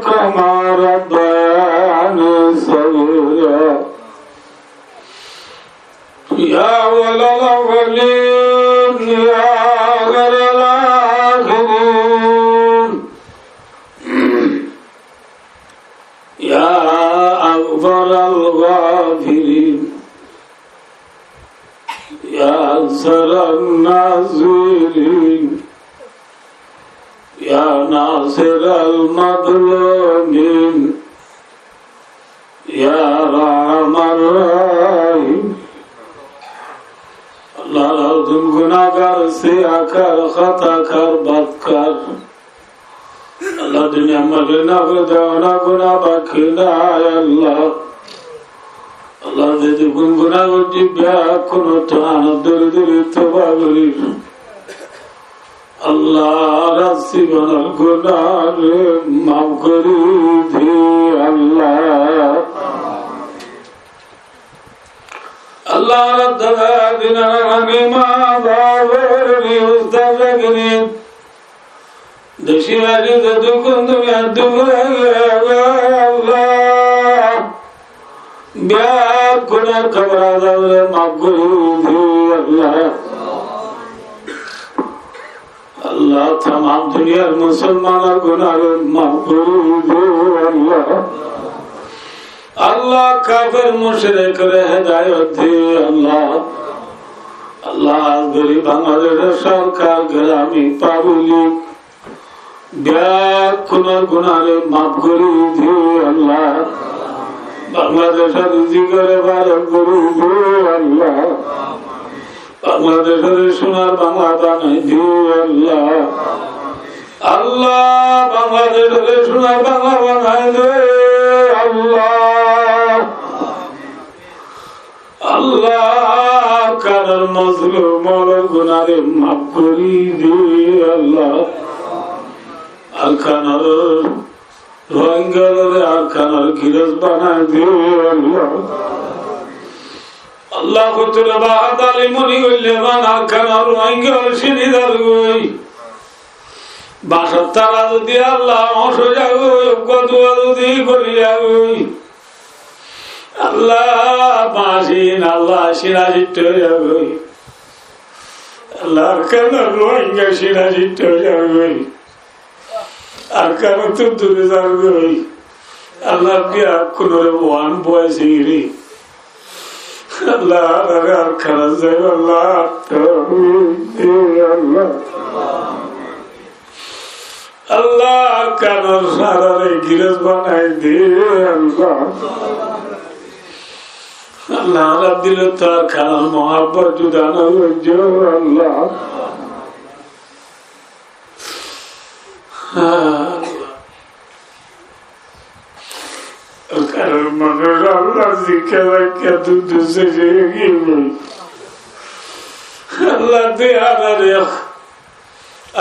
كما ربياني صغيرا. يا أول الأولين، يا آخر الآخرين، يا أغفر الغافرين، يا أكثر الناصرين، يا ناصر المظلومين، يا أرحم الراحمين. Allah, añára gunahgar, siyakar, hótakar, batkar. Allah, duniyar maze nafurmani, guna baki nai, Allah. Allah, ze ze guna goijjí, beggún ottu añára dóri dóri toba gorir. Allah, añárar zibonor gunare maf gori de, Allah. Allah, añárar dada, dinar ami, ma, baf, ustad, gini, deci bari ze duk, duniyar duk, Allah, beggunor kobor azabore maf gori de, Allah. Allah, tamam duniyar musolmanor gunare maf gori de, Allah. Allah, kafer muchrikore hedayot de, Allah. Allah, añárar Bangladecor sorkar, gerami, public, beggunor gunare maf gori de, Allah. Bangladecor rizikore barok gori de, Allah. Bangladecore sunar Bangla banai de, Allah. Allah, Bangladecore sunar Bangla banai de, Allah. Allah, Arkanor mozlum ókkolor gunare maf gori de, Allah. Arkanor Rohingyalore Arkanor girós banai de, Allah. Allah, kutule bahat ali moni goille man Arkanor Rohingya cini zargoi. Bañsor tara zodi Allah óñc ói zagoi, uggwá dua zodi gori zagoi, Allah, bañsin Allah cina citta ói zagoi. Allah, Arkanor Rohingya cina citta ói zagoi. Arkanottu duri zargoi. Allah, biya kunore wan boy siri. Allah, añára Arkanot zai, Allah, toufik de, Allah. Allah, Arkanor sarare girós banai de, Allah. Allah, añárar dilot Arkanor muhabbot juda no goijjo, Allah. Allah. Arkanor manúic Allah zikka zikka duk duk sói giyói. Allah, tui añáre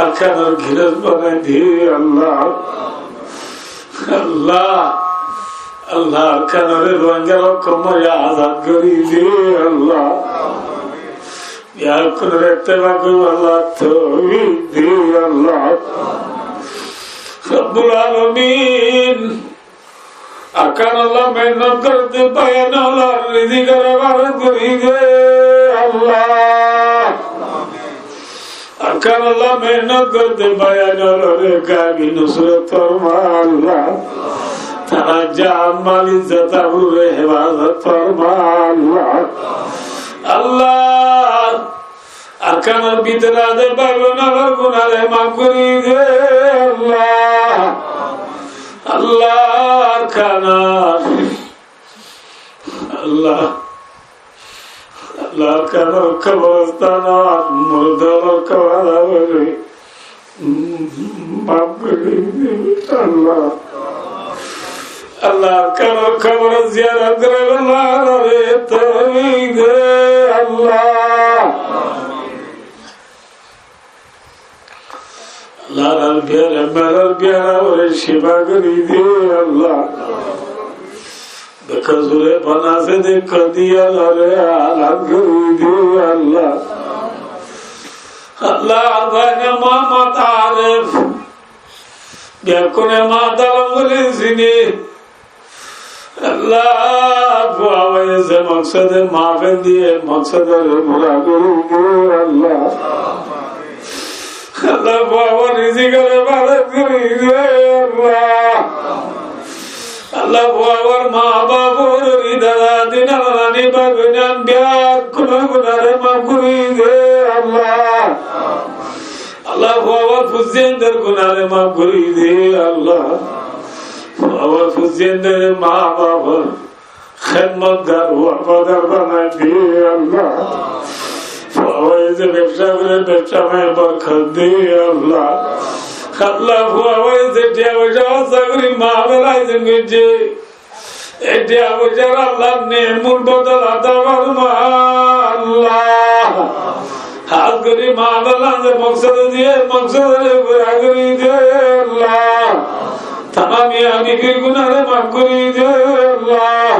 Arkanor girós banai de, Allah. Allah, Allah, Arkanore Rohingyar hók mazé azad gori de, Allah. Biya kunore ittefak gori, Allah, toufik de, Allah. Rabbul Alamin, Arkanot mehénnot goré de bái ókkolor rizikore barok gori de, Allah. Arkanot mehénnot goré de bái ókkolore gaibi nusrot forma, Allah. Tarar jan, mal, izzot, abrure hefazot forma, Allah. Allah, Arkanor bútore ze bái ókkolor gunare maf gori de, Allah. Allah, Arkanor, Allah, Allah, Arkanor koborostanot murda ókkolor kobor azab óiye. Maf gori dibe, Allah. Allah, Arkanor kobor ziyarot goríballa añáre toufik de, Allah. Allah, añárar biyara, marar biyara óre cifa gori de, Allah. Bekasure bana asé de kodi ókkolore azad gori de, Allah. Allah, ar bái Muhammad Arif, beggúne Muhammad Alom buli sini. Allah, fua báiye ze moksode mahfil diye, moksodore fura gorí de Allah. Allah, fua báiyor rizikore barak gorí de Allah. Allah, fua báiyor ma bafor, dada didi, nana nani, bái boin beggúnor gunare maf gorí de Allah. Allah, fua báiyor fuainor gunare maf gorí de Allah. Fua báiyor fuainor ma bafor hédmotgár wafadar banai de Allah. Fua báiye ze bebsa gorer, bebsat borkot de Allah. Allah, fua báiye ze tiya foisa hóros gorí mahfil ayojon goijje, e tiya foisar Allah nemor bodol ata forma Allah. Hás gorí mahfil ayojon ze moksode diye, moksodore fura gorí de Allah. Tamam miya bibir gunare maf gorí de Allah.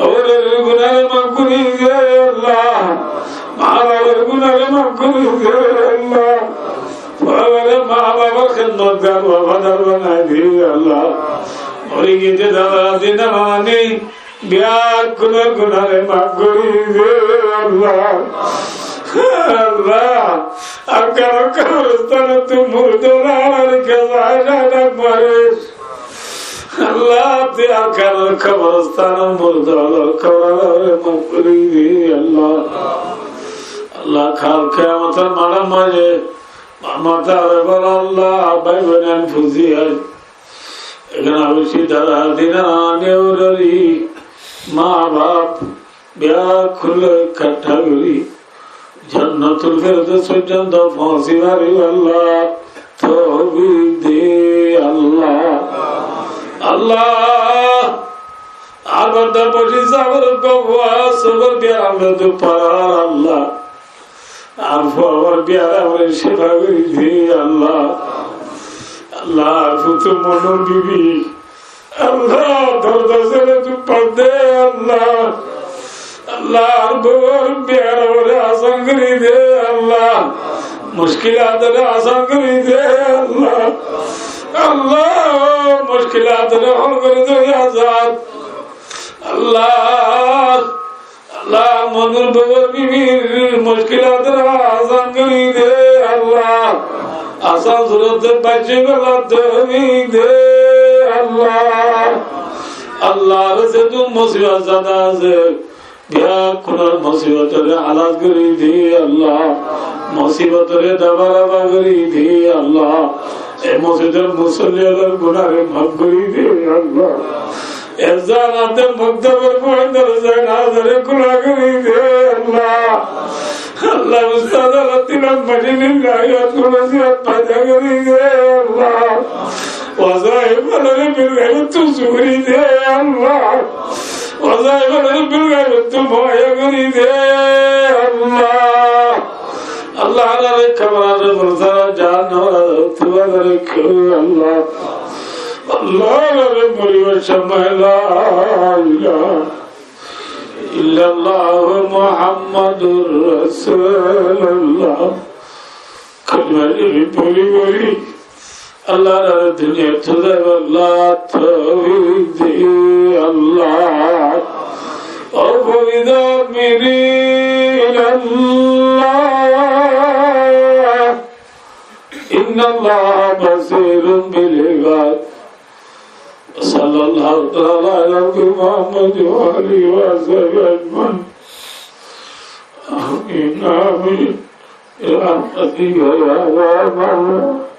Óiler gunare maf gorí de Allah. Ma bafor gunare maf gorí de Allah. Fua báiye ma bafor hédmotgár wafadar banai de Allah. Mori giyé de dada didi, nana nani, beggúnor gunare maf gorí de Allah. Allah, Arkanor kobrostanot murda ókkolore kiyá zai zai dhak maris. Allah, tui Arkanor kobrostanot murda ókkolor kobróre maf gorí de Allah. Allah, kal kiyamotor maidan maze Muhammad Arif, Allah, bái boin fuzi ai. Ekhán abar dada didi, nana nani, óiler ma baf, beggúnore ekkattá gorí Jannatul Firdaus foijjonto foóñsi faribar Allah toufik de Allah. Allah, ar banda Bashir sábor fua sobor biyar amre duk farar Allah. Ar fua báiyor biyar amre shefa gorí de Allah. Allah, ar futu Monur bibi, Allah, dorde sere duk far de Allah. Allah, ar bouwor biyar amre asan gorí de Allah. Mushkilatore asan gorí de Allah. Allah, mushkilatore hól gorí de azad. Allah, Allah, Monur bouwor bibir mushkilatore asan gorí de Allah. Asan surote baiccé gorí de Allah. Allah, ar ze duk musibot zada asé, beggúnor musibotore halas gorí de Allah. Musibotore daba daba gorí de Allah. E mosjidor musolli ókkolor gunare maf gorí de Allah. E zanaza mukdabor fuaindor zanazare kula gorí de Allah. Allah, ustad ókkol tilat majilis ot hayat kula ziyat foida gorí de Allah. Wazaif ókkolore bil gaibottú zori de Allah. Wazaif ókkolore bil gaibottú muhayya gorí de Allah. Allah, añárar kobor azab, jahannamor azab, tuáñrar kobor Allah. Allah, añárar moribar somot la ilaha illallah Muhammadur Rasulullah kalima boli boli Allah, añárar duniyat zaibar Allah toufik de Allah. O fawida miri ilallah, innallaha basirun bil ibad. Sallallahu taala ala Muhammad wa alihi wa sahbihi ajmain. Amin, amin. برحمتك يا أرحم الراحمين.